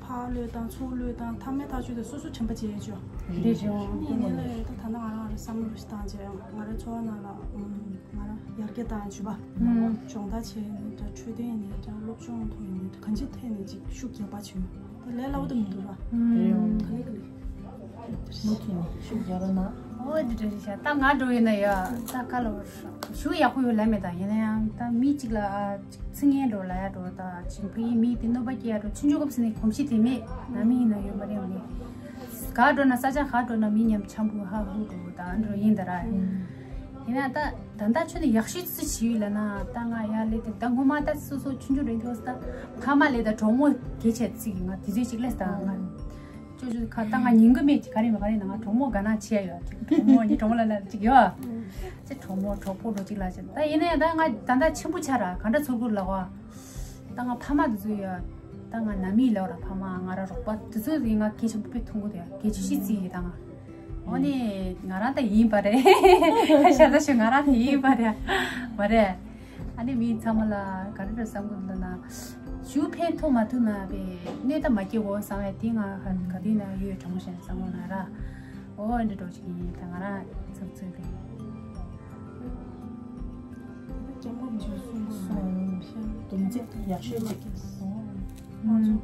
ཕ་བློས་བཏང་ཚུར་བློས་བཏང་ཐ་མའི་ཐག་གཅོད་དེ་སོ་སོ་དྲན་པ་བརྗེད་ཡོད་ཅོ། རེད་ཅོ། ཡིན་ནའི་ད་ད་ནང་ང་རང་རེ་བསམ་བློ་ཞིག་བཏང་རྗེས་ང་རའི་འཚོ་བ་ནང་ལ་ང་རང་ཡར་རྒྱས་བཏང་ཡོད་པ། སྦྱོང་བརྡར་བྱས་ནས་ད་འཕྲོད་བསྟེན་ནས་ད་སློབ་སྦྱོང་ཐོག་ཡིན་ནའི་ད་གང་ཅིའི་ཐད་ནས་ཅིག་ཤུགས་རྒྱག་པ་བྱུང་། ད་ལས་སླ་པོ་ད་མི་འདུག་ར། ག་ལེ་ག་ལེ། མུ་མཐུད་ནས་ཤུགས་རྒྱག་རོགས་གནང་། ཨོ་དེ་འདྲ་རེད་ཤག་ད་ང་འགྲོ་ཡིན་ན་ཡ་ད་ག་ལ་བར་ཞུ་ཡག་པོ་ཡོད་ལབ་མེད། ད་ཡིན་ན་ཡང་ད་མི་གཅིག་ལ་ཨ་ཅིག་ཚིག་ངན་འགྲོ་ལ་ཡ་འགྲོ་ད་ཅིག་བུ་ཡིན་མི་དེ་གནོད་པ་སྐྱེལ་ཡ་འགྲོ་ཆུང་ཆུང་སྐབས་སུ་ནས་གོམས་གཤིས་དེ་མེད། ནང་མི་ཡིན་ན་ཡོད་མ་རེད་མ་རེད། ག་འགྲོ་ན་ས་ཆ་ག་འགྲོ་ན་མི་མཉམ་འཆམ་པོ་ཧ་ཧུ་འགྲོ་ད་འགྲོ་ཡིན་ད་ར། ཡིན་ན་ད་ད་ལྟ་ཆུ་ནས་ཡག་ཤོས་ཅི་བྱས་ཡོད་ལབ་ན་ད་ང་ཡ་ལས་དེ་ད་ངོ་མ་ད་སོ་སོ་ཆུང་ཆུང་རེད་འདུག་ད་ཕ་མ་ལས་ད་གྲོགས་མོ་གལ་ཆེ་ཚིག་ང་དེ་ཚོའི་ཅིག་ལས་ད་ང་ཅོ་ཅོ་ཁ་ད་ང་ཉིན་གུང་མེད་ཅིག་ག་རེ་མ་ག་རེ་ན་ང་གྲོགས་མོ་ག་ན་ཆེ་ཡོད་གྲོགས་མོ་ངའི་གྲོགས་མོ་ལ་ན་ཅིག་ཡོད་ཅེ་གྲོགས་མོ་གྲོགས་པོ་འགྲོ་ཅིག་ལ་ཅེ་ད་ཡིན་ན་ཡང་ད་ང་ད་ད་ཆེན་པོ་ཆགས་ར་ག་འདྲ་ཚོར་གི་ལ་བ་ད་ང་ཕ་མ་དེ་ཚོ་ཡོད་ད་ང་ནང་མི་ལ་བ་ར་ཕ་མ་ང་ར་རོགས་པ་དེ་ཚོ་ཡིན་ང་གལ་ཆེན་པོ་དཔེ་མཐོང་གི་ཡོད་གལ་ཆེ་ཤོས་ཅིག་ཡིན་ད་ང་། འོ་ནི་ང་རང་ད་ཡིན་པ་རེད། ཤ་ད་ཞུ་ང་རང་ད་ཡིན་པ་རེད་མ་རེད། ཨ་ནི་མི་ཚང་མ་ལ་ག་རེ་རེད་བསམ་གི་འདུག་ན། ཞུ་ཕན་ཐོགས་མ་ཐུབ་ན་པའི་གནོད་ད་མ་སྐྱེལ་གོ་བསམ་ཡ་དེ་ང་ག་དུས་ན་ཡོད་གྲོགས་མོ་ཞན་བསམ་གི་ན་ར། འོ་འདི་འགྲོ་ཅིག་ཡིན་ད་ང་རང་ཚབ་ཚུལ་རེད། སྐྱབས་མགོན་མཆོག་གསུང་གི་སོང་སྡོམ་རྩིས་ཡག་ཤོས་ཅིག་སོང་། ང་ཚོ་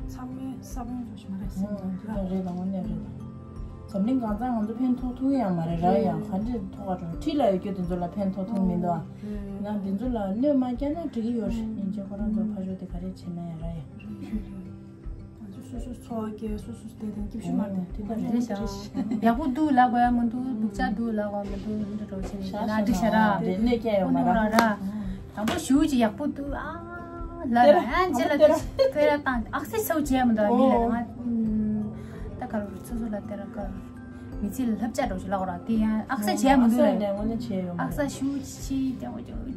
ཚང་མའི་ས་བོན་འགྲོ་ཞིག་མ་རེད་སེམས་ནང་དུ་ར། རེད་དང་དངོས་གནས་རེད་དང་། འཛམ་གླིང་གང་ཚང་ང་ཚོ་ཕན་ཐོགས་ཐུབ་ཡང་མ་རེད་ར་ཡང་ག་འདྲས་ཐོགས་ཀ་འགྲོ་ཁྲི་ལ་ཡོད་རྒྱུ་དེ་ཚོ་ལ་ཕན་ཐོགས་ཐུབ་མི་འདུག་ཨ། ཡང་དེ་ཚོ་ལ་གནོད་མ་བསྐྱལ་ན་འགྲིག་གི་ཡོད་རེད་སྙིང་རྗེ་ཁོ་རང་ཚོ་ཕ་ཤོག་དེ་ག་རེ་བྱེད་ན་ཡང་ར་ཡང་། ང་ཚོ་སོ་སོ་འཚོ་བ་སྐྱེལ་སོ་སོ་བསྡད་དང་སྐྱིད་ཤོས་མ་རེད། དེ་ལྟར་རེད་ཤག་ཡག་པོ་འདུག་ལབ་དགོས་ཡ་མི་འདུག་སྡུག་ཅག་འདུག་ལབ་དགོས་མི་འདུག་འདི་འདྲ་འགྲོ་བྱེད་ནས་ན་འགྲིག་ཤག་ར། དེ་གནོད་སྐྱེལ་ཡོད་མ་ར། དང་པོ་ཞུ་ཅིག་ཡག་པོ་འདུག་ཨ་ལ་ལ་ཨ་ཇེ་ལ་དེ་ར་དང་ཨག་སེ་སོ་བྱས་མི་འདུག་མི་ལ་ང་ད་ག་རུ་སོ་སོ་ལ་དེ་ར་ག་མི་ཚེ་ལ་ལྷབ་ཅག་འགྲོ་ཞིག་ལབ་དགོས་ར་དེ་ཡང་ཨག་སེ་བྱས་མི་འདུག་ལ་དངོས་གནས་བྱས་ཡོད་མ་ར། ཨག་ས་ཞུ་ཅིག་ཅིག་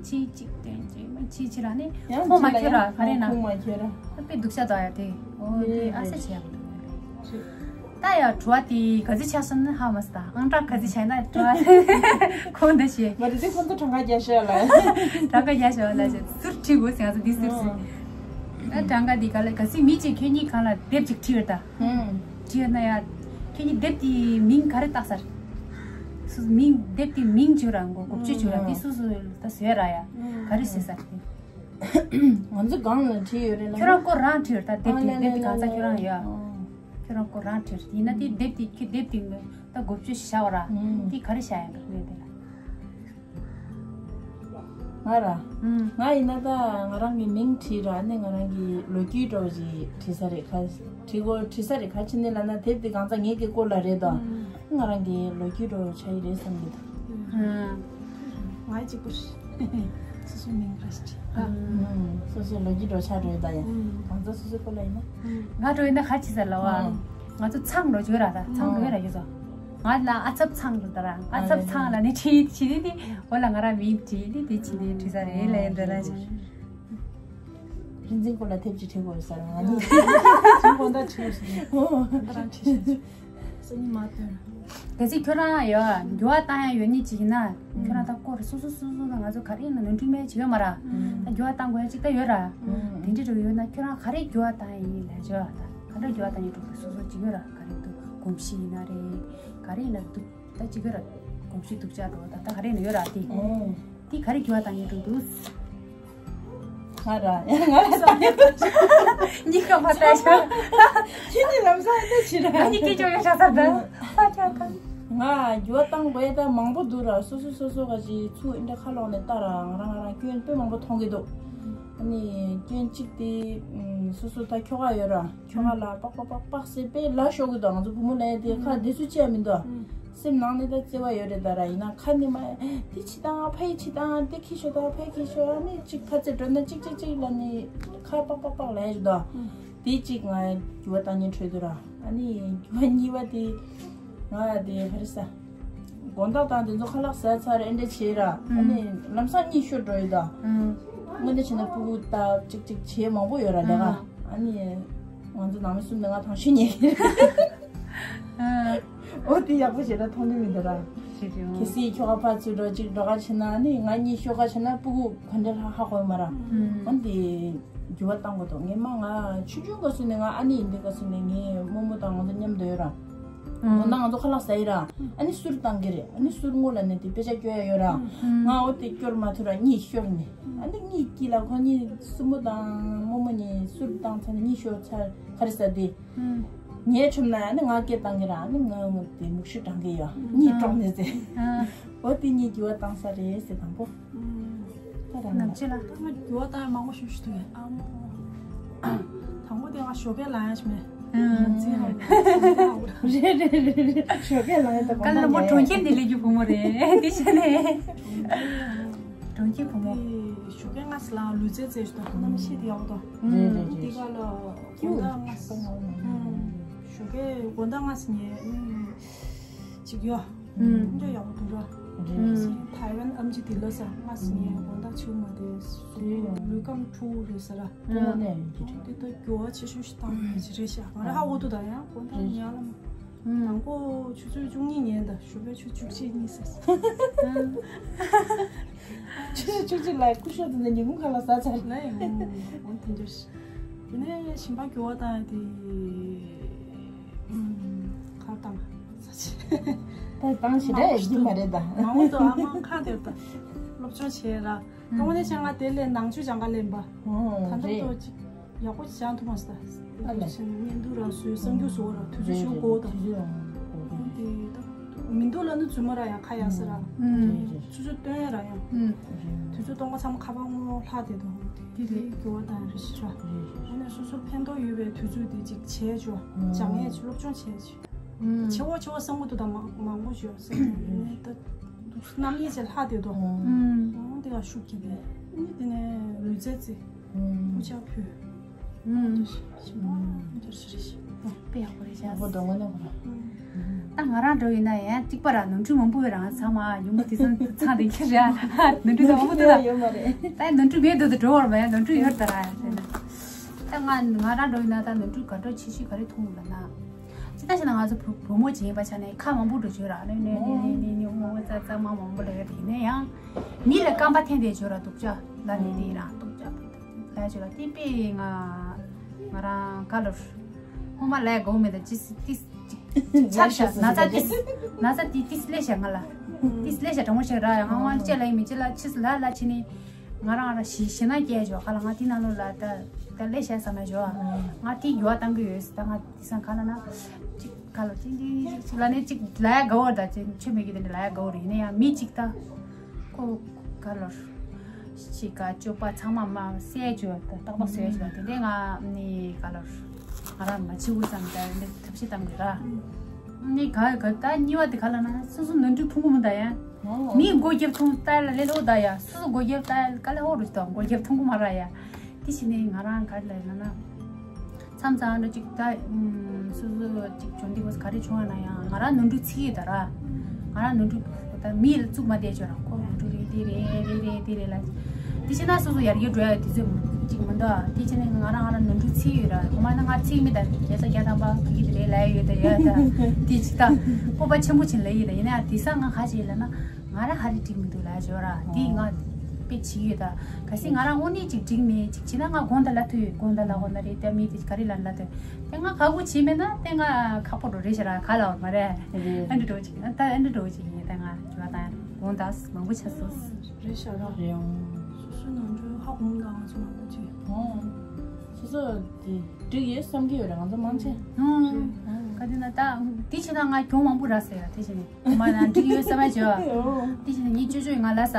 ཅིག་ཅིག་ཅིག་ཅིག་ཅིག་ཅིག་ར་ནི་ཡང་ཁོང་མ་ཁྱེར་ར་ག་རེ་ན་ཁོང་མ་ཁྱེར་ར་དཔེ་སྡུག་ཅག་ད་ཡ་དེ་འོ་དེ་ཨག་སེ་བྱས་མི་འདུག་ད་ཡ་དྲི་བ་དེ་ག་ཚོད་ཆགས་སོང་ན་ཧ་མ་སོང་ད་ཨང་གྲངས་ག་ཚོད་ཆགས་ན་དྲི་བ་ཁོང་འདི་ཞེས། མ་རེད་དེ་ཁོང་ཚོ་གྲངས་ཀ་རྒྱག་ཤོག་ལ། གྲངས་ཀ་རྒྱག་ཤོག་ལ་ཞེས་ཟུར་ཁྲིད་དགོས་ཟེར་ང་ཚོ་འདི་ཟུར་ཟིན། ཨ་གྲངས་ཀ་འདི་ག་ལ་ག་ཚོད་མི་གཅིག་ཁྱོད་གཉིས་གང་ལ་དེབ་ཅིག་ཁྲིད་ཡོད་ད། ཁྲིད་ཡོད་ན་ཡ་ཁྱོད་གཉིས་དེབ་དེའི་མིང་ག་རེ་བཏགས་ས་རེད། སུ་མིང་དེབ་དེའི་མིང་བརྗོད་ར་མགོ་འགོ་བརྗོད་བརྗོད་ར་འདི་སུ་སུ་ད་བཟོས་ར་ཡ་ག་རེ་བཟོས་ས་རེད། ང་ཚོ་སྒང་ལ་བྲིས་ཡོད་རེད་ལ། ཁྱོད་རང་སྐོར་རང་བྲིས་ཡོད་ད་དེབ་དེ་དེབ་དེ་གང་ཚ་ཁྱོད་རང་ཡོད། ཁྱོད་རང་སྐོར་རང་བྲིས་ཡིན་ན་དེ་དེབ་དེ་ཁྱོད་དེབ་དེ་ད་འགོ་བརྗོད་བྱ་བ་ར་དེ་ག་རེ་བྱ་ཡ་འདུག་ངས་དེ་ལ། ང་ར། ང་ཡིན་ན་ད་ང་རང་གི་མིང་བྲིས་ར་ནི་ང་རང་གི་ལོ་རྒྱུས་འདྲ་བོ་ཞིག་བྲིས་ས་རེད་ཁ་བྲིས་གོ་བྲིས་ས་རེད་ཁ་ཕྱི་ནས་ལ་ན་དེབ་དེ་གང་ཚ་ངེད་ཀྱི་སྐོར་ལ་རེད་དོ། ང་རང་གི་ལོ་རྒྱུས་འདྲ་བོ་ཆགས་ཡི་རེད་བསམ་གི་འདུག་ང་གཅིག་པུ་རེད། སོ་སོའི་མིང་ར་ཞིག་བྲིས། སོ་སོའི་ལོ་རྒྱུས་འགྲོ་ཆགས་འགྲོ་ཡོད་ད་ཡ། ང་ཚོ་སོ་སོའི་སྐོར་ལ་ཡིན་ན། ང་འགྲོ་ཡིན་ན་ཁ་ཆེ་ས་ལ་བ། ང་ཚོ་ཚང་འགྲོ་བྱོས་ར་ད་ཚང་འགྲོ་ཡོད་ར་ཡོད་ཚོ། ང་ལ་ཨ་ཚབ་ཚང་འགྲོ་ད་ར་ཨ་ཚབ་ཚང་ལ་ནི་ཁྲིད་ཁྲིད་ནི་འོ་ལ་ང་ར་མིང་བྲིས་ནི་དེ་ཁྲིད་ནི་བྲིས་ས་རེད་ལ་ཡིན་འདོད་ན་ཆ། རིན་འཛིན་སྐོར་ལ་དེབ་ཅིག་བྲིས་དགོས་ས་རེད་ང་ནི། རིན་གོང་ད་བྲིས་ཡོད་ས་རེད། ད་རང་བྲིས་ཤིག་སང་ཉིན་མ་སྟོན། གལ་སྲིད་ཁྱོད་རང་ཡོད་འགྱུར་བ་བཏང་ཡ་ཡོད་ནི་ཅིག་ཡིན་ན་ཁྱོད་རང་ད་སྐོར་སོ་སོ་སོ་སོ་ང་ཚོ་ག་རེ་ཡིན་ན་ནོར་འཁྲུལ་མེད་ཅིག་ཡོད་མ་ར། ད་འགྱུར་བ་བཏང་དགོས་ཡ་ཅིག་ད་ཡོད་ར། དེ་འདྲ་འགྲོ་ཡོད་ན་ཁྱོད་རང་ག་རེ་འགྱུར་བ་བཏང་ཡ་ཡིན་ལས་བྱོས་ད། ག་འདྲ་འགྱུར་བ་བཏང་ཡས་འགྲོ་འདུག་སོ་སོ་ཅིག་ཡོད་ར། ག་རེ་འདུག་གོམས་གཤིས་ཡིན་ན་རེད། ག་རེ་ཡིན་ན་འདུག་ད་ཅིག་ཡོད་ར། གོམས་གཤིས་སྡུག་ཅག་འགྲོ་བ་ད་ད་ག་རེ་ཡིན་ན་ཡོད་ར་དེ། ཨོ། དེ་ག་རེ་འགྱུར་བ་བཏང་ཡས་འགྲོ་འདུག་ང་ར། ང་ལ་བཏང་ཡས་འགྲོ་འདུག་གཉིས་ཀ་མ་བལྟས་ཤག་ཁྱེད་ནི་ལམ་སང་ཨེ་འདྲ་བྱེད་ར། ང་གཉིས་ཀས་ཅོག་ཡོད་ཤག་ས་ད། ཨ་ཅག་གང་། ང་འགྱུར་བ་བཏང་དགོས་ད་མང་པོ་འདུག་ར། སོ་སོ་སོ་སོ་ག་ཅིག་ཚུར་ཨེ་འདྲ་ཁ་ལོག་ནས་ལྟ་ར། ང་རང་ང་རང་སྐྱོན་དཔེ་མང་པོ་མཐོང་གི་འདུག་ཨ་ནི་སྐྱོན་གཅིག་དེ་ཨམ་སོ་སོ་ད་ཁྱོ་ག་ཡོད་ར། ཁྱོ་ག་ལ་པག་པག་པག་པག་ཟེར་དཔེ་ལབ་ཤོར་གི་འདུག་ང་ཚོ་བུ་མོ་ལ་དེ་ཁ་བདེ་ཚོད་ཅི་ཡང་མི་འདུག་སེམས་ནང་ནས་ད་བརྩེ་བ་ཡོད་རེད་ད་ར། ཡིན་ན་ཁ་ནས་མ་དེ་བྱེད་དང་ཕ་ཡི་བྱེད་དང་དེ་ཁྱི་ཤོར་དང་ཕ་ཡི་ཁྱི་ཤོར། ཨ་ནི་གཅིག་ཁ་རྩེ་འགྲོ་ན་གཅིག་གཅིག་གཅིག་ལབ་ནས་ཁ་པག་པག་པག་ལབ་ཡས་འདུག་དེ་གཅིག་ང་འགྱུར་བ་བཏང་ཉེན་འཕྲོད་འདུག་ར། ཨ་ནི་འགྱུར་བ་གཉིས་པ་དེ་ང་དེ་ཕ་རི་ས་དགོང་དག་དང་དེ་ཚོ་ཁ་ལག་ཟ་ཚར་ཨེ་འདྲ་བྱས་ར། ཨ་ནི་ལམ་སང་གཉིད་ཤོར་འགྲོ་ཡོད་ད། དངོས་གནས་བྱས་ན་སྤུ་གུ་ད་གཅིག་གཅིག་བྱས་མང་པོ་ཡོད་ར་ལས་ཀ་ཨ་ནི་ང་ཚོ་ནང་མི་གསུམ་ནས་ང་དང་ཤོས་ཉལ་གི་རེད། ཨོ་དེ་ཡག་པོ་བྱས་ན་མཐོང་གི་མི་འདུག་ར། ཞེས་བྱུང་། གལ་སྲིད་ཁྱོ་ག་ཕར་ཚུར་འགྲོ་གཅིག་འགྲོ་ག་བྱས་ན་ནི་ང་གཉིད་ཤོར་ག་བྱས་ན་སྤུ་གུ་ག་འདྲ་ཧ་ཧ་གོ་ཡོད་མ་ར། ཨོ་དེ་འགྱུར་བ་བཏང་དགོས་འདུག་ངས་མ་ང་ཆུང་ཆུང་སྐབས་སུ་ནས་ང་ཨ་ནེ་ཡིན་དུས་སྐབས་སུ་ནས་ངའི་རྨོ་མོ་དང་ང་ཚོ་མཉམ་དུ་ཡོད་ར། འོ་ན་ང་ཚོ་ཁ་ལག་ཟ་ཡི་ར། ཨ་ནི་གསུར་བཏང་གི་རེད། ཨ་ནི་གསུར་སྔོན་ལ་ནས་དེ་དཔེ་ཆ་སྐྱོར་ཡ་ཡོད་ར། ང་འོ་དེ་སྐྱོར་མ་ཐུབ་ར་གཉིད་ཤོར་ནས། ཨ་ནི་གཉིད་སྐྱིད་ལ་ཁོ་གཉིས་སྲུ་མོ་དང་རྨོ་མོ་གཉིས་གསུར་བཏང་ཚར་ནས་གཉིད་ཤོར་ཚར་ག་རེ་ཟ་དེ། ཉལ་བྱུང་ན་ཨ་ནི་ང་སྐད་བཏང་གི་ར། ཨ་ནི་ང་དེ་མུག་ཤུ་བགྲང་གི་ཡོད། གཉིད་དཀྲོག་ནས་ཟེར། འོ་དེ་གཉིད་འགྱུར་བ་བཏང་ས་རེད་ཟེར་དང་པོ། ད་རང་ནམ་ཆེ་ལ། ང་འགྱུར་བ་བཏང་ཡ་མང་པོ་ཞིག་ཞུ་ཐུབ་ཡ། ཨ་མོ། དང་པོ་དེ་ང་ཞོགས་ཀས་ལངས་ཡ་ཞིག་མེད། ཨང་། ཚེ་ཧ་ལས། རེད་རེད་རེད་རེད། ཞོགས་ཀས་ལངས་ཡ་ད་ག་ལ་མོ་གྲོང་ཁྱེར་ནས་སླེབས་རྒྱུ་བུ་མོ་རེད། དེ་བྱས་ནས། གྲོང་ཁྱེར་བུ་མོ། དེ་ཞོགས་ཀས་སྔ་ས་ལ་ལུས་རྩལ་རྩེད་ཞུ་ད་གནམ་གཤིས་དེ་ཡག་པོ་འདུག་རེད་རེད་རེད། དེ་ག་ལ་དགོང་དག་སྔ་ས། ཨང་། ཞོགས་ཀས་དགོང་དག་སྔ་ས་ཉལ་ཅིག་ཡོད། ཨུམ། འདྲ་ཡག་པོ་འདུག་ར། རེད། ཐའེ་ཝན་ཨམ་ཆི་དེ་ལ་ས་ང་སི་ངའི་དགོང་དག་ཆུ་མ་དེ་སུ་ལུས་ཁམས་འཁྲུག་རེད་ས་ར། དངོས་གནས་ཡིན་གྱི་རེད། དེ་ད་འགྱུར་བ་ཆེ་ཤོས་ཤིག་བཏང་ཡོད་ཀྱི་རེད་ཤག་ང་ར་ཧ་གོ་འདུག་ད་ཡང་དགོང་དག་ཉལ་ལ་མ། དང་པོ་ཆུ་ཚོད་བཅུ་གཉིས་ཉལ་ད་ཞོགས་པའི་ཆུ་བཅུ་གཅིག་གཉིས་ཟེར། ཆུ་ཚོད་བཅུ་གཅིག་ལ་སྐུ་ཞབས་དེ་ནས་ཉིན་གུང་ཁ་ལག་ཟ་ཚར། ལ་ཡང་འོང་དེ་འདྲ་ཞིག་དེ་ནས་ཞིང་པ་འགྱུར་བ་བཏང་ཡ་དེ། ཨུམ། གར་བཏང་ས་ཆེ། ད་བཏང་ཞེ་དྲག་ཡོད་ཀྱི་མ་རེད་ད། མང་པོ་འདུག་ཨ་མ་ཁ་དེར་ད། སློབ་སྦྱོང་བྱས་ར། དངོས་གནས་བྱས་ང་དེ་ལས་ནང་ཆོས་སྦྱང་ག་ལེན་པ། ད་ལྟ་རེད། ཏོ་ཅིག་ཡག་པོ་ཅིག་སྦྱང་ཐུབ་མ་སོང་ད། ཨ་ལས། བྱས་ནས་བརྙན་ཐུང་རང་བཟོས་གསར་འགྱུར་བཟོ་བ་ར་དུས་ཚོད་ཞེ་པོ་འགོར་ད། དུས་ཚོད་ཡང་འགོར་གི། དེ་ད་མི་འདུག་ལ་ནི་རྫུན་མ་ར་ཡང་ཁ་ཡག་ས་ར། ཆུ་ཚོད་སྟོན་ཡ་ར་ཡང་། དུས་ཚོད་སྟོང་པ་ཚང་མ་ཁ་པར་སྔོན་ལྷག་བསྡད་འདུག་དེ་ལས་འགྱུར་བ་བཏང་རེ་ཞིག་ར། ཨ་ནི་སོ་སོར་ཕན་ཐོགས་ཡོད་པའི་དུས་ཚོད་དེ་ཅིག་བྱས་ཆོག་སྦྱང་ཡས་ཅིག་སློབ་སྦྱོང་བྱས་ཅིག་ཆེ་བ་ཆེ་བ་བསམ་གི་འདུག་ད་མང་མང་པོ་ཞིག་ཡོད་ས་རེད། ཨ་ནི་ད་རྣམ་གཡེང་ཅིག་ལྷག་བསྡད་འདུག་ཨང་། དེ་ག་ཤུགས་རྒྱབ་པས་ཨ་ནི་དེ་ནས་ལུས་རྩལ་རྩེ། ཨུ་ཅག་ཕུལ། ཨུམ། ཞིམ་པོ་འདྲ་ཞིག་རེད་ཤག་དཔེ་ཡག་པོ་རེད་ཤག་ཡག་པོ་འདུག་དངོས་གནས་ཁོ་རང་། ད་ང་རང་འགྲོ་ཡིན་ན་ཡང་གཅིག་པ་ར་ནོར་འཁྲུལ་མང་པོ་ཡོད་རང་ཚང་མ་ཉུང་མ་དེ་ཚང་ཚང་དེ་ཁྱེར་ར་ནོར་འཁྲུལ་མང་པོ་འདུག་ད་ཡོད་མ་རེད། ད་ནོར་འཁྲུལ་མེད་འདུག་ད་འགྲོ་བར་མ་ཡང་ནོར་འཁྲུལ་ཡོད་ད་ར་ཡ་ད་ང་ང་རང་འགྲོ་ཡིན་ན་ད་ནོར་འཁྲུལ་ག་འདྲ་ཆེ་ཤོས་ག་རེ་མཐོང་ལ་ན། ཅི་ལྟ་ཞེ་ན་ང་ཚོ་བུ་བུ་མོ་ཅིག་ཡིན་པ་ཆ་ནས་ཁ་མང་པོ་འགྲོ་ཆོག་ར་ནི་ནི་ནི་ནི་ནི་ངོ་ངོ་ཙ་ཙ་མ་མང་པོ་ལ་ཡོད་དེ་ཡིན་ན་ཡང་མི་ལ་རྐང་པ་འཐེན་དེ་ཆོག་ར་འདུག་ཅག་ལ་ནི་དེ་ཡིན་ར་འདུག་ཅག་ལ་ཆོག་ར་དེ་པས་ང་ང་རང་ཀ་ལོར་ཧོ་མ་ལ་གོ་མེད་ད་ཅི་སི་ཏིས་ཅིག་ཆག་ཤག་ན་ཚ་ཏིས་ན་ཚ་ཏིས་ཏིས་ལས་ཤག་ང་ལ་ཏིས་ལས་ཤག་དྲང་མོ་ཤག་ར་ཡང་ང་ང་ཅེ་ལ་ཡིན་མི་ཅེ་ལ་ཆིས་ལ་ལ་ཆི་ནི། ང་རང་རང་ཞི་ཞི་ན་སྐྱེས་ཇོ་ཁ་ལ་ང་དེ་ནང་ལོགས་ལ་ད་ད་ལས་བྱས་ས་མ་ཇོ། ང་དེ་ཡོ་བཏང་གི་ཡོད་ད་ང་དེ་སང་ཁ་ལ་ན་ཅིག་ཁ་ལ་ཅིག་ཅིག་ཅིག་ལ་ནས་ཅིག་ལ་ཡ་དགའ་བོ་ད་ཅིག་ཆོས་མེད་གི་དེ་འདྲ་ལ་ཡ་དགའ་བོ་རེད་ཡིན་ན་ཡང་མི་ཅིག་ད་ཁོ་ཁ་ལ་ཤི་ཀ་ཅོ་པ་ཚང་མ་མ་སེ་ཇོ་ད་ཏག་ཏག་སེ་ཇོ་དེ་འདྲས་ང་ནི་ཁ་ལ་ང་རང་མ་ཆི་བུ་ཙམ་ད་འདྲ་ཐབས་ཤེས་བཏང་གི་ར། ནི་ག་ག་ད་གཉིས་པ་དེ་ག་ལ་ན་སོ་སོ་ནོར་འཁྲུལ་མཐོང་གི་མི་འདའ་ཡ། མིའི་སྒོ་རྒྱབ་མཐོང་ལྟ་ལ་ལེ་ལོ་ད་ཡ་སོ་སོ་སྒོ་རྒྱབ་ལྟ་ག་ལེ་ཧོ་རུ་ད་སྒོ་རྒྱབ་མཐོང་གི་མ་ར་ཡ། དེ་བྱས་ནས་ང་རང་ག་ལ་ན་ན། མཚམས་མཚམས་འདྲ་ཅིག་ད་སོ་སོ་ཅིག་བྱོན་དུས་ག་རེ་བྱུང་བ་ན་ཡང་ང་རང་ནོར་འཁྲུལ་ཚིག་ཡོད་ད་ར། ང་རང་ནོར་འཁྲུལ་ད་མི་ལ་བཙུགས་མ་བསྡད་ཆོག་ར་ཁོ་ནོར་འཁྲུལ་རེད་དེ་རེད་རེད་རེད་དེ་རེད་ལ། དེ་བྱས་ན་སོ་སོ་ཡར་རྒྱས་འགྲོ་ཡ་དེ་ཚོ་ཅིག་མི་འདུག་དེ་བྱས་ན་ང་རང་ང་རང་ནོར་འཁྲུལ་ཚིག་ཡོད་ར་ཁོ་མ་ན་ང་ཚིག་མི་དང་རྒྱལ་ས་རྒྱ་དམ་པ་གི་དེ་རེད་ལ་ཡོད་ད་ཡོད་ད་དེ་ཅིག་ད་སྤོབས་པ་ཆེན་པོ་ཆེན་ལ་ཡོད་ད་ཡིན་ན་ཡང་དེ་ས་ང་ཁ་ཅིག་ལ་ན་ང་རང་ཧ་རི་འགྲིག་མི་འདུག་ལ་ཡོད་ར་དེ་ང་ དཔེ་བྱེད་ཀྱི་ཡོད་ད། གལ་སྲིད་ང་རང་དངོས་གནས་ཅིག་འགྲིག་མེད་ཅིག་བྱས་ན་ང་དགོངས་དག་ལབ་ཐུབ་ཡོད། དགོངས་དག་ལབ་དགོས་ན་རེད། དེ་མི་དེ་ག་རེ་ལབ་ན་ལབ་ཐུབ། དེ་ང་ཁག་པོ་བྱས་མེད་ན་དེ་ང་ཁག་པོ་འགྲོ་རེད་ཤག་ར། ག་ལབ་མ་རེད། ཨ་འདྲ་འགྲོ་ཅིག་ད་ཨ་འདྲ་འགྲོ་ཅིག་ཡིན། ད་ང་རྒྱུ་བ་དང་དགོངས་དག་མང་པོ་ཆགས་སོང་། རེད་ཤག་ར། རེད་ཨང་། སོ་སོའི་ནང་ཁྲོལ་ཧ་གོ་མི་འདུག་ང་ཚོ་མང་པོ་ཅིག་ཨང་། སོ་སོ་དེ་འགྲིག་ཡོད་བསམ་གྱི་ཡོད་རེད། ང་ཚོ་མང་ཆེ། ཨང་། ག་དེ་ན་ད་དེ་བྱས་ན་ང་གྱོང་མང་པོ་རག་སོང་ཡ། དེ་བྱས་ནས། མ་ན་འགྲིག་ཡོད་ས་མ་བྱོས། དེ་བཞིན་ངའི་ཅོ་ཅོ་ཡིས་ང་ལ་ས།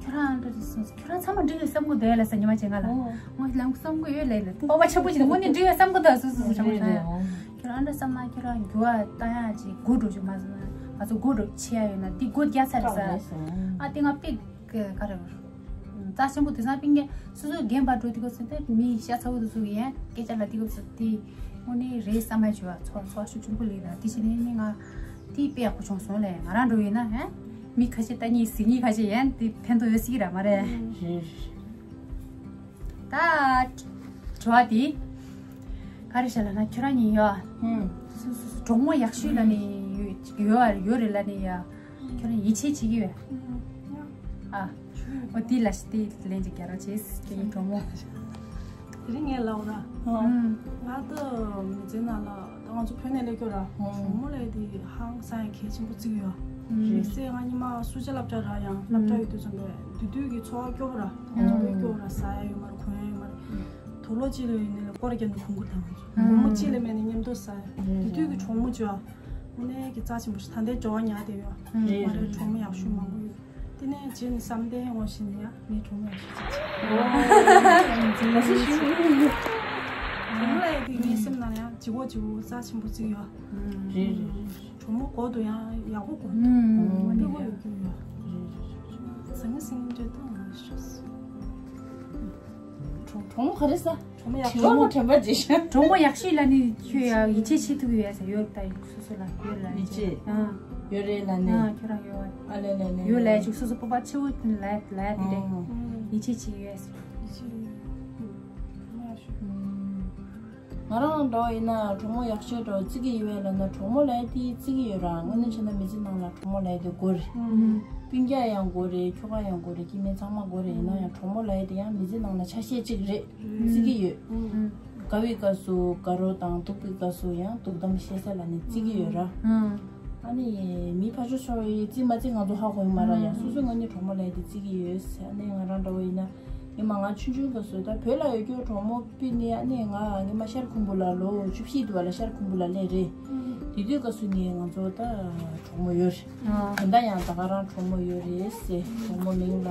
ཁྱོད་རང་འགྲོ་དུས་སོང་ཟེར། ཁྱོད་རང་ཚང་མ་འགྲིག་ཡོད་བསམ་གི་འདུག་ལ་ས། ཉི་མ་བྱས་ང་ལ། ཨོ། ང་ལམ་བསམ་གི་ཡོད་ལས་ལ། སྤོབས་པ་ཆེན་པོ་བྱས་ནས་དངོས་གནས་འགྲིག་ཡོད་བསམ་གི་འདུག་སོ་སོ་སོ་རེད་རེད། ཨོ། ཁྱོད་རང་འདྲ་བསམ་ན་ཁྱོད་རང་འགྱུར་བ་བཏང་ཡག་ཅིག་སྒུག་འགྲོ་རྒྱུ་མ་ཟད་ན་ང་ཚོ་སྒུག་འགྲོ་ཆེ་ཡ་ཡོད་ན་འདི་སྒུག་རྒྱག་ཚར་ས། ཨ་དེ་ང་པིག་ག་རེ། རྩ་ཆེན་པོ་དེང་སང་སྤུན་ཀྱག་སོ་སོའི་རྒན་པ་འགྲོ་དུས་སྐབས་སུ་དེ་མི་ཤ་ཚ་བོ་དེ་ཚོ་གི་ཡང་སྐད་ཆ་ལ་དེ་སྐབས་སུ་དེ་དངོས་གནས་རེད་བསམ་མ་བྱུང་བ། ཚོར་ཚོར་ཤུགས་ཆེན་པོ་སླེབས་ན་དེ་བྱས་ནས་ནི་ང་དེ་དཔེ་ཡག་པོ་བྱུང་སོང་ལས། ང་རང་འགྲོ་ཡིན་ན་ཧན་མི་ཁ་ཤས་ལྟ་ཉིད་ཟིན་ཉིད་ཁ་ཤས་ཡང་དེ་ཕན་ཐོགས་ཡོད་སྲིད་ཀྱི་ར་མ་རེད། རེད། ད་དྲི་བ་དེ་ག་རེ་བྱས་ལབ་ན་ཁྱོད་རང་གཉིས་ཡོད། ཧུམ། སུ་སུ་སུ་གྲོགས་མོ་ཡག་ཤོས་ལབ་ནི་ཡོད་ཡོད་ཡོད་རེད་ལབ་ནི་ཡ། ཁྱོད་རང་ཡིད་ཆེས་བྱེད་ཀྱི་ཡོད། ཨ། འོ་དེ་ལ་དེ་ལན་ཅིག་རྒྱག་རོགས་བྱེད། ཁྱེད་ཀྱི་གྲོགས་མོ། དེ་རིང་ངས་ལབ་ར། ཨང་། ང་ད་མི་ཚེ་ནང་ལ་ད་ང་ཚོ་བོད་ནས་སླེབས་སྐྱོ་ར། ཨང་། གྲོགས་མོ་ལབ་དེ་ཧང་སང་ཡང་གལ་ཆེན་པོ་བརྩི་གི་ཡོད། རེད། སེ་ང་ཉི་མ་སུ་ཇ་སློབ་གྲྭ་ར་ཡང་སློབ་གྲྭ་ཡོད་དུས་ཙམ་པས་དེ་དུས་ཀྱི་འཚོ་བ་སྐྱོ་པོ་ར། ང་ཚོ་བོད་སྐྱོ་པོ་ར། ཟ་ཡ་ཡོད་མ་རེད། གོན་ཡ་ཡོད་མ་རེད། དུག་ལོག་ཅིག་ལ་ཡོད་ནས་ལ་སྐོར་རྒྱབ་ནས་གོན་དགོས་དང་། སྒོར་མོ་གཅིག་ལས་མེད་ནས་མཉམ་དུ་ཟ་ཡ། དེ་དུས་ཀྱི་གྲོགས་མོ་བྱོས། དངོས་གནས་ཀྱི་རྩ་ཆེན་པོ་ཞིག་ད་ལྟའི་འབྱོར་བ་ཉར་བསྡད་ཡོད། རེད། མ་རེད། གྲོགས་མོ་ཡག་ཤོས་མང་པོ་ཡོད། དེ་ནས་རྗེས་ནས་བསམ་གཏན་ངོ་ཤེས་ནས་ཡ་ངའི་གྲོགས་མོ་ཡག་ཤོས་ཅིག་བྱེད། ལ་སི་ཞུ། གྲོགས་མོ་ལ་ཡ་དེ་ངའི་སེམས་ནང་ཡང་ལྗིད་ཁོག་ལྗིད་ཁོག་རྩ་ཆེན་པོ་བརྩི་ཡོད། རེད་རེད་རེད། གྲོགས་མོ་གོ་དུ་ཡང་ཡག་པོ་གོ་འདུག་ཨུམ། སྤྲོ་པོ་ཡོད་རྒྱུ་ཡོད། རེད་རེད་རེད། ཟང་ངེ་ཟིང་ངེ་འདྲ་དང་ང་ཤོས། གྲོགས་གྲོགས་མོ་ག་རེ་ཟ། གྲོགས་མོ་ཡག་གྲོགས་མོ་དྲན་པ་བརྗེད་ཤག་གྲོགས་མོ་ཡག་ཤོས་ལ་ནི་ཁྱོད་ཡ་ཡིད་ཆེས་བྱེད་ཐུབ་ཡོད་ཟེར་ཡོད་ད། ཡུག་སོ་སོ་ལ་ཡོད་ལ་ཡིད་ཆེས། ཨང་། ཡོད་རེད་ལ་ནི། ཨང་། ཁྱོད་རང་ཡོད། ཨ་ལེ་ལེ་ལེ། ཡོད་ལ་ཡུག་སོ་སོ་སྤོབས་པ་ཆེ་བོ་ལ་ལ་དེ་འདྲ། ཨང་། ཡིད་ཆེས་བྱེད་ཡོད་ཟེར། ཡིད་ཆེས་ཡོད། གྲོགས་མོ་ཡག་ཤོས། ང་རང་འདྲ་བོ་ཡིན་ན་གྲོགས་མོ་ཡག་ཤོས་འདྲ་བོ་བརྩི་གི་ཡོད་པས་ལབ་ན་གྲོགས་མོ་ལབ་ཡ་དེ་བརྩི་གི་ཡོད་ར། དངོས་གནས་བྱས་ན་མི་ཚེ་ནང་ལ་གྲོགས་མོ་ལབ་ཡ་དེ་དགོས་རེད། ཨུམ། སྤུན་ཀྱག་ཡང་དགོས་རེད། ཁྱོ་ག་ཡང་དགོས་རེད། སྐྱེ་དམན་ཚང་མ་དགོས་རེད། ཡིན་ན་ཡང་གྲོགས་མོ་ལབ་ཡ་དེ་ཡང་མི་ཚེ་ནང་ལ་ཆ་ཤས་གཅིག་རེད། ཨུམ། བརྩི་གི་ཡོད། ཨུམ། དགའ་བའི་སྐབས་སུ་དགའ་རོགས་དང་སྡུག་པའི་སྐབས་སུ་ཡང་སྡུག་གཏམ་བཤད་ས་ལ་ནི་བརྩི་གི་ཡོད་ར། ཨུམ། ཨ་ནི་མི་ཕར་ཕྱོགས་ཕྱོགས་ཡི་བརྩི་མ་བརྩི་ང་ཚོ་ཧ་གོ་ཡི་མ་ར། ཡང་སོ་སོའི་ངོས་ནས་གྲོགས་མོ་ལབ་ཡ་དེ་བརྩི་གི་ཡོད། ཨ་ནི་ང་རང་འདྲ་བོ་ཡིན་ན། ཉི་མ་ང་ཆུང་ཆུང་སྐབས་སུ་ད་བོད་ལ་ཡོད་རྒྱུ་གྲོགས་མོ་དཔེ་ནི་ཨ་ནི་ང་ཉི་མ་ཤར་ཁུམ་བུ་ལ་ལོ་བཅུ་བཞི་དུ་བ་ལ་ཤར་ཁུམ་བུ་ལ་སླེབས་རེད། དེ་དུས་སྐབས་སུ་ནི་ང་ཚོ་ད་གྲོགས་མོ་ཡོད་རེད། ཨ། ད་ལྟ་ཡང་ད་ག་རང་གྲོགས་མོ་ཡོད་རེད་ཟེར། གྲོགས་མོ་མིང་ལ་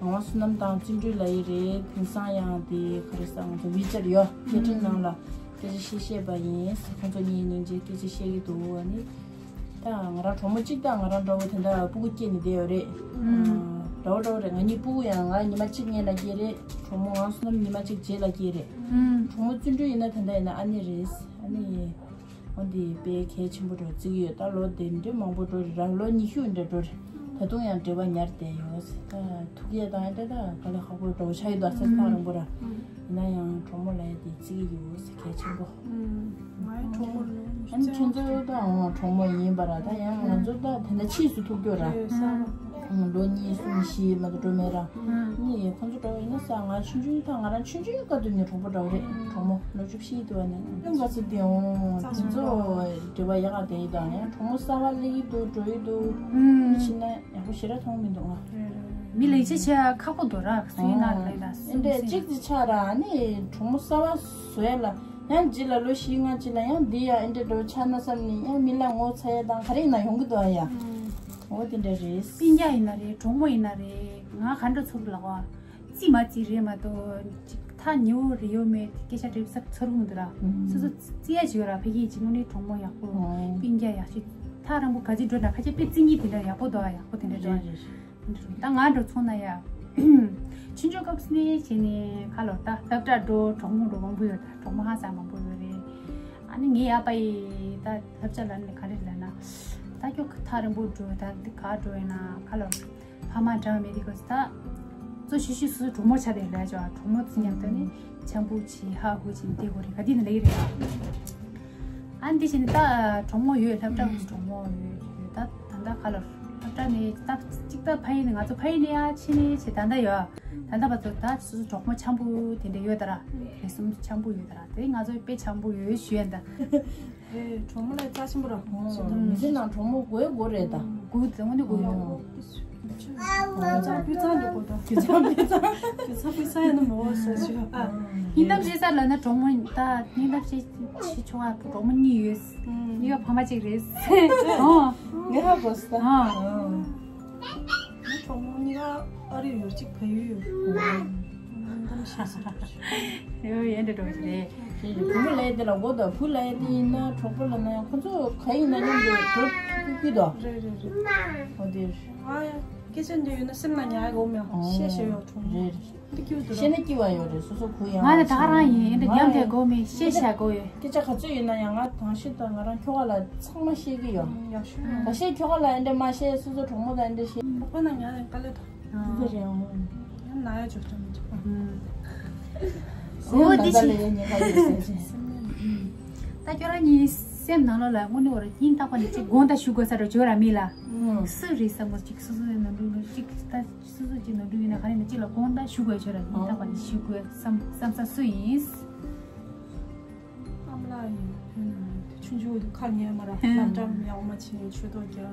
ངག་དབང་བསོད་ནམས་དང་བརྩོན་འགྲུས་ལ་ཡི་རེད། དེང་སང་ཡང་དེ་ག་རེ་ཟ་ང་ཚོ་ཝི་ཅར་ཡོད་སྐད་འཕྲིན་ནང་ལ་སྐད་ཆ་བཤད་བཤད་པ་ཡིན་ཟེར། ཁོང་ཚོ་གཉིས་སྙིང་རྗེ་སྐད་ཆ་བཤད་ཀྱི་འདུག་ཨ་ནི། ད་ང་རང་གྲོགས་མོ་གཅིག་དང་ང་རང་འདྲ་བོ་དེ་འདྲ་སྤུ་གུ་སྐྱེས་ནས་བསྡད་ཡོད་རེད། ཨུམ། འདྲ་བོ་འདྲ་བོ་རེད། ང་གཉིས་སྤུ་གུ་ཡང་ང་ཉི་མ་གཅིག་སྔོན་ལ་སྐྱེས་རེད། གྲོགས་མོ་ངག་དབང་བསོད་ནམས་ཉི་མ་གཅིག་རྗེས་ལ་སྐྱེས་རེད། ཨུམ། གྲོགས་མོ་བརྩོན་འགྲུས་ཡིན་ན་དེ་འདྲ་ཡིན་ན་ཨ་ནེ་རེད། ཨ་ནེ། འོ་འདི་དཔེ་གལ་ཆེན་པོ་འདྲ་བོ་བརྩི་གི་ཡོད། ད་ལོ་དེ་འདྲ་མང་པོ་འགྲོ་རེད་ར། ལོ་ཉི་ཤུ་འདྲ་འགྲོ་རེད། ད་དུང་ཡང་འབྲེལ་བ་ཉར་བསྡད་ཡོད། ད་ཐུག་ཡས་དང་ཨེ་འདྲ་ད་དཀའ་ལས་ཁག་པོ་འདྲ་བོ་ཆགས་ཡོད་ད་ཟེར། ཐག་རིང་པོ་ར། ཡིན་ན་ཡང་གྲོགས་མོ་ལབ་ཡ་དེ་བརྩི་གི་ཡོད་ཟེར། གལ་ཆེན་པོ། ང་ཡི་གྲོགས་མོ་ལོ་ཉི་ཤུ་རྩ་ཡང་། ཨ་ནི་ཁྱོད་ཚོ་ད་འོ་གྲོགས་མོ་ཡིན་པ་ར། ད་ཡང་ང་ཚོ་ད་དེ་འདྲ་ཕྱིས་སུ་ཐུག་རྒྱུ་ར། ལོ་གཉིས་གསུམ་བཞི་མ་གཏོགས་འགྲོ་མེད་ར། ནི་ཁོང་ཚོ་འདྲ་བོ་ཡིན་ན་ས་ང་ཆུང་ཆུང་ད་ང་རང་ཆུང་ཆུང་སྐབས་དུ་ནས་གྲོགས་པོ་འདྲ་བོ་རེད། གྲོགས་མོ་ལོ་བཅུ་བཞི་དུ་བ་ནས་ཡང་ག་ཚོད་དེ་འོང་དེ་ཚོ་འབྲེལ་བ་ཡག་ག་དེ་ཡི་དང་ཡང་གྲོགས་མོ་གསར་བ་སླེབས་ཀྱི་འདུག་འགྲོ་ཡི་འདུག་ཕྱིན་ན་ཡག་པོ་ཞེ་དྲག་མཐོང་མི་འདུག་ང་། མི་ལ་ཡིད་ཆེས་བྱེད་ཡ་ཁག་པོ་འདུག་ར། སུ་ཡིན་ན་ལས་ད་སུ་ཨེ་འདྲས་གཅིག་ཅིག་ཆགས་ར། ཨ་ནི་གྲོགས་མོ་གསར་བ་བཟོ་ཡ་ལ་ཡང་རྗེས་ལ་ལོ་བཞི་ལྔ་རྗེས་ལ་ཡང་འདི་ཡ་ཨེ་འདྲས་འགྲོ་ཆགས་ན་བསམ་ནས་ཡང་མི་ལ་ངོ་ཚ་ཡ་དང་ག་རེ་ཡིན་ན་ཡོང་གི་འདུག་ཨ་ཡ། འོ་དེ་འདྲ་རེད། སྤུན་ཀྱག་ཡིན་ན་རེད། གྲོགས་མོ་ཡིན་ན་རེད། ང་ག་འདྲ་ཚོར་ལ་བ། རྩིས་མ་རྩིས་རེད་མ་གཏོགས་ཅིག་ཐག་ཉེ་བོ་རེད་ཡོད་མེད་སྐད་ཆ་དྲིས་ས་ཚོར་གི་མི་འདུག་ར། སོ་སོ་རྩི་ཡ་ཅིག་ཡོད་ར། ཕ་གི་ཅིག་དངོས་གནས་གྲོགས་མོ་ཡག་པོ། སྤུན་ཀྱག་ཡག་ཤོས། ཐག་རིང་པོ་ག་ཅིག་འགྲོ་འདྲ་ཁ་ཆེ་དཔེ་རྩི་ཉིད་དེ་འདྲ་ཡག་པོ་འདུག་ཨ། ཡག་པོ་དེ་འདྲ་འདུག་ཨ། ད་ང་འདྲ་ཚོང་ན་ཡ། ཆུང་ཆུང་སྐབས་ནས་བྱས་ནས་ཁ་ལོ་ད་སློབ་གྲྭ་འགྲོ་གྲོགས་མོ་འགྲོ་མང་པོ་ཡོད། ད་གྲོགས་མོ་ཧ་ཅང་མང་པོ་ཡོད་རེད། ཨ་ནི་ངའི་ཨ་ཕ་ཡིས་ད་སློབ་གྲྭ་ལ་ནི་ག་རེ་ལབ་ན། ད་ཁྱོད་ཐག་རིང་པོ་འགྲོ་ད་འདི་ག་འགྲོ་ཡིན་ན་ཁ་ལོ། ཕ་མ་འདྲ་མེད་དེ་གོ་ད། གཙོ་ཤི་ཤི་སུ་གྲོགས་མོ་ཆ་དེ་ལས་ཅོ་གྲོགས་མོ་ཚིག་ཉམས་ད་ནི་ཆང་བུ་ཆི་ཧ་ཧུ་ཆི་དེ་གོ་རེད། ག་དེ་ནི་ལས་རེད། ཨ་ནི་དེ་བཞིན་ད་གྲོགས་མོ་ཡོད། སློབ་གྲྭ་གྲོགས་མོ་ཡོད་ཡོད། ད་ད་ད་ག་ལོ་ད་ ད་ནི་སྟབས་གཅིག་ད་ཕ་ཡུལ་ནས་ང་ཚོ་ཕ་ཡུལ་ནས་ཡར་ཕྱིན་ནས་བྱས་ད་ལྟ་ཡོད། ད་ལྟ་བར་དུ་ད་སོ་སོ་གྲོགས་མོ་འཆམ་པོ་དེ་འདྲ་ཡོད་ད་ར། རེ་གསུམ་འཆམ་པོ་ཡོད་ད་ར། དེ་ང་ཚོ་དཔེ་འཆམ་པོ་ཡོད་ཞུ་ཡ་ད། རེད། གྲོགས་མོ་ལ་རྩ་ཆེན་པོ་ར། མི་ཚེ་ནང་གྲོགས་མོ་དགོས་དགོས་རེད་ད། དགོས་དེ་དངོས་གནས་དགོས་ཡོད། དཔེ་ཚང་དཔེ་ཚང་འདྲ་དགོས་ད། དཔེ་ཚང་དཔེ་ཚང་དཔེ་ཚང་དཔེ་ཚང་ཡ་ནི་མོ་ཟེར་ཞུ་ཨ། སྙིང་གཏམ་བཤད་ས་ལ་ན་གྲོགས་མོ་ད་སྙིང་གཏམ་བཤད་བཤད་ཆོག་ཨ། གྲོགས་མོ་གཉིས་ཡོད། གཉིས་ཀ་ཕ་མ་གཅིག་རེད། ཨོ། ངས་ཧ་གོ་སོང་། ཨོ། ངའི་གྲོགས་མོ་གཉིས་ཀ་ཨ་རི་ཡོད། གཅིག་བལ་ཡུལ་ཡོད། ཨོ། ཡོད་ཡན་འདྲ་འགྲོ་གི་རེད། བུ་མོ་ལས་དེ་ལ་མགོ་དང་བུ་ལས་དེ་ཡིན་ན་གྲོགས་པོ་ལ་ན་ཡང་ཁོ་ཚོ་ག་ཡིན་ན་མཉམ་དུ་འགྲོ་ཐུབ་ཀྱི་འདུག་རེད་རེད་རེད། ཨོ་དེ་རེད། ཨ་ཡ། སྐད་ཆ་འདི་ཡོད་ན་སེམས་ནང་ཉར་དགོས་མེད། ཨོ། བཤད་ཤེས་ཡོད་གྲོགས་མོ། རེད་རེད། འདི་སྐྱིད་འདུག་བཤད་ན་སྐྱིད་པ་ཡོད་རེད། སོ་སོ་གུ་ཡང་ང་ནི་ད་ག་རང་ཡིན། འདི་ཉམས་དེ་དགོས་མེད། བཤད་བྱ་དགོས་ཡོད། སྐད་ཆ་ག་ཚོད་ཡོད་ན་ཡང་ང་དང་ཤི་དང་ང་རང་ཁྱོ་ག་ལ་ཚང་མ་བཤད་ཀྱི་ཡོད། ཡག་ཤོས་ཡོད། ད་བཤད་ཁྱོ་ག་ལ་འདྲ་མ་བཤད། སོ་སོ་གྲོགས་མོ་དང་འདྲ་བཤད། ལག་པ་ན་ཉར་ཡང་དཀའ་ལས་ད། འདི་ལ་རེད། ཨང་། ཡང་ན་ཡ་འཇོག་ཆ་མི་འཇོག་པ། ཨོ་འདི་ཅི། ད་ལས་ཉེན་ཁ་ཡོད་ཟེར་ཅིང་། ད་ཁྱོད་རང་གཉིས་སེམས་ནང་ལོགས་ལ་དངོས་གནས་བར་སྙིང་ཐག་པ་ནས་ཅིག་དགོངས་དག་ཞུ་དགོས་ས་རེད་བརྗོད་ར་མི་ལ། ཨང་། སུ་རེད་བསམ་གོ་ཅིག་སོ་སོའི་ནོར་འཁྲུལ་ཅིག་ད་སོ་སོ་ཅིག་ནོར་འཁྲུལ་ཡིན་ན་ག་རེ་ན་ཅིག་ལ་དགོངས་དག་ཞུ་དགོས་བརྗོད་ར་སྙིང་ཐག་པ་ནས་ཞུ་དགོས་བསམ་བསམ་ས་སུ་ཡིན། ཨ་མ་ལགས་ཡིན། ཆུང་ཆུང་དུས་ཁ་ཉན་མ་ར། ལམ་འགྲམ་ཡག་མ་ཕྱིན། ཆོས་ཐོག་རྒྱག་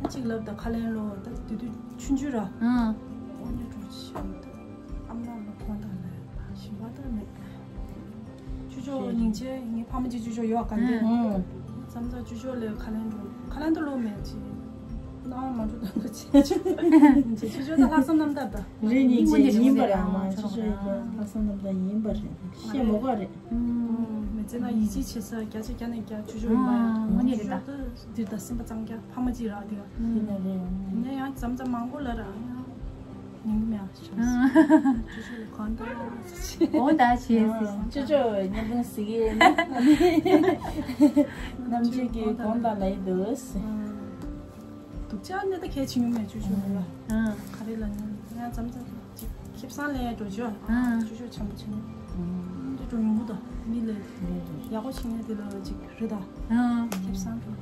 གཅིག་ལབ་ད་ཁ་ལེན་ལོ། ད་དེ་དུས་ཆུང་ཆུང་ར། ཨང་། དངོས་གནས་འགྲོ་ཆེ་ད། ཨ་མ་ལགས་ལ་དགོངས་དག་ལ་ཞིམ་པ་ད་མེད། ཅོ་ཅོ་སྙིང་རྗེ། ངའི་ཕ་མ་གཅིག་ཅོ་ཅོ་ཡོད་ག་འདི། ཨང་། བསམ་ད་ཅོ་ཅོ་ལས་ཁ་ལེན་འགྲོ། ཁ་ལེན་ད་ལོ་མེད་ཅི། ན་མ་འགྲོ་ད་འགྲོ་ཆེ་ཅོ་ཅོ་ད་ལྷག་བསམ་རྣམ་དག་ད། རེད། སྙིང་རྗེ་ཡིན་པ་རེད། ཨ་མ་ཅོ་ཅོ་ལྷག་བསམ་རྣམ་དག་ཡིན་པ་རེད། བཤད་མ་དགོས་རེད། མི་ཚེ་ན་ཡིད་ཆེས་བྱེད་ས་རྒྱ་ཆེ་རྒྱ་ནས་རྒྱ་ཆུ་ཆུ་ཡིན་པ་ཡང་དངོས་གནས་རེད་ད། འདི་ད་སེམས་པ་གཙང་རྒྱ་ཕ་མ་གཅིག་རག་དེ་ག་ཡིན་ན་རེད། ཡིན་ན་ཡང་མཚམས་མཚམས་མང་པོ་ལ་རག་ཡང་ཉིན་མ་ཆུ་ཆུ་ལ་གང་ད་གོ་ད་བྱེད་སྲིད། ཅོ་ཅོ་བརྙན་ཐུང་གཟིགས་ཡས་ནམ་རྒྱུན་གྱི་དགོངས་དག་ལ་ཡི་འདུག་སྡུག་ཅག་ནི་ད་གལ་ཆེ་ཉུང་མེད་ཅུ་ཅུ་མེད་ལ། ཨང་། ག་རེ་ལ་ནི་ང་ཙམ་ཙམ་ཅིག་ཁེ་བཟང་ལེན་འགྲོ་ཅོ། ཨང་། ཅུ་ཅུ་ཆེན་པོ་ཆེན་པོ། ཨང་། འདི་འགྲོ་ཡོང་གི་འདུག་མི་ལས་ཡག་པོ་ཞིག་ནས་དེ་ལ་ཅིག་རེད་ད། ཨང་། ཁེ་བཟང་འགྲོ་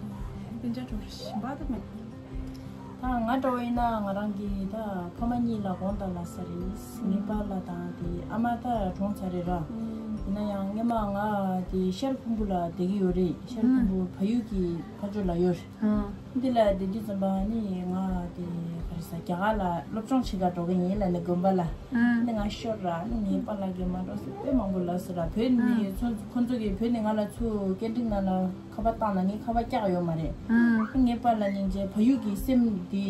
སྤུན་ཆ་འགྲོ་ཞིམ་པ་ད་མེད། ད་ང་འདྲ་བོ་ཡིན་ན་ང་རང་གི་ད་ཕ་མ་གཉིས་ལ་དགོངས་དག་ལ་ས་རེད། ངའི་པཱ་ལགས་དང་དེ་ཨ་མ་ད་གྲོངས་ཚར་རེད་ར། ཡིན་ན་ཡང་སྔོན་མ་ང་དེ་ཤར་ཁུམ་བུ་ལ་བསྡད་ཀྱི་ཡོད་རེད། ཤར་ཁུམ་བུ་ཕ་ཡུལ་གྱི་ཕ་ཇོ་ལ་ཡོད། ཨང་། འདི་ལ་བསྡད་དུས་ཙམ་པ་ནི་ང་དེ་ག་རེ་ཟ་རྒྱ་གར་ལ་སློབ་སྦྱོང་བྱེད་ག་འགྲོ་གི་ཡིན་ལབ་ནས་དགོན་པ་ལ། ཨང་། འདི་ང་ཤོར་ར་ནི་ངའི་པཱ་ལགས་ཀྱིས་མ་འགྲོ་ཟེར་དཔེ་མང་པོ་ལབ་ཟེར་ར། བོད་ནས་ཚོ་ཁོ་ཚོ་གིས་བོད་ནས་ང་ལ་ཚུར་སྐད་འཕྲིན་ནང་ལ་ཁ་པར་བཏང་ན་ངས་ཁ་པར་བཀྱག་ཡོད་མ་རེད། ཨང་། ངའི་པཱ་ལགས་སྙིང་རྗེ་ཕ་ཡུལ་གྱི་སེམས་དེ་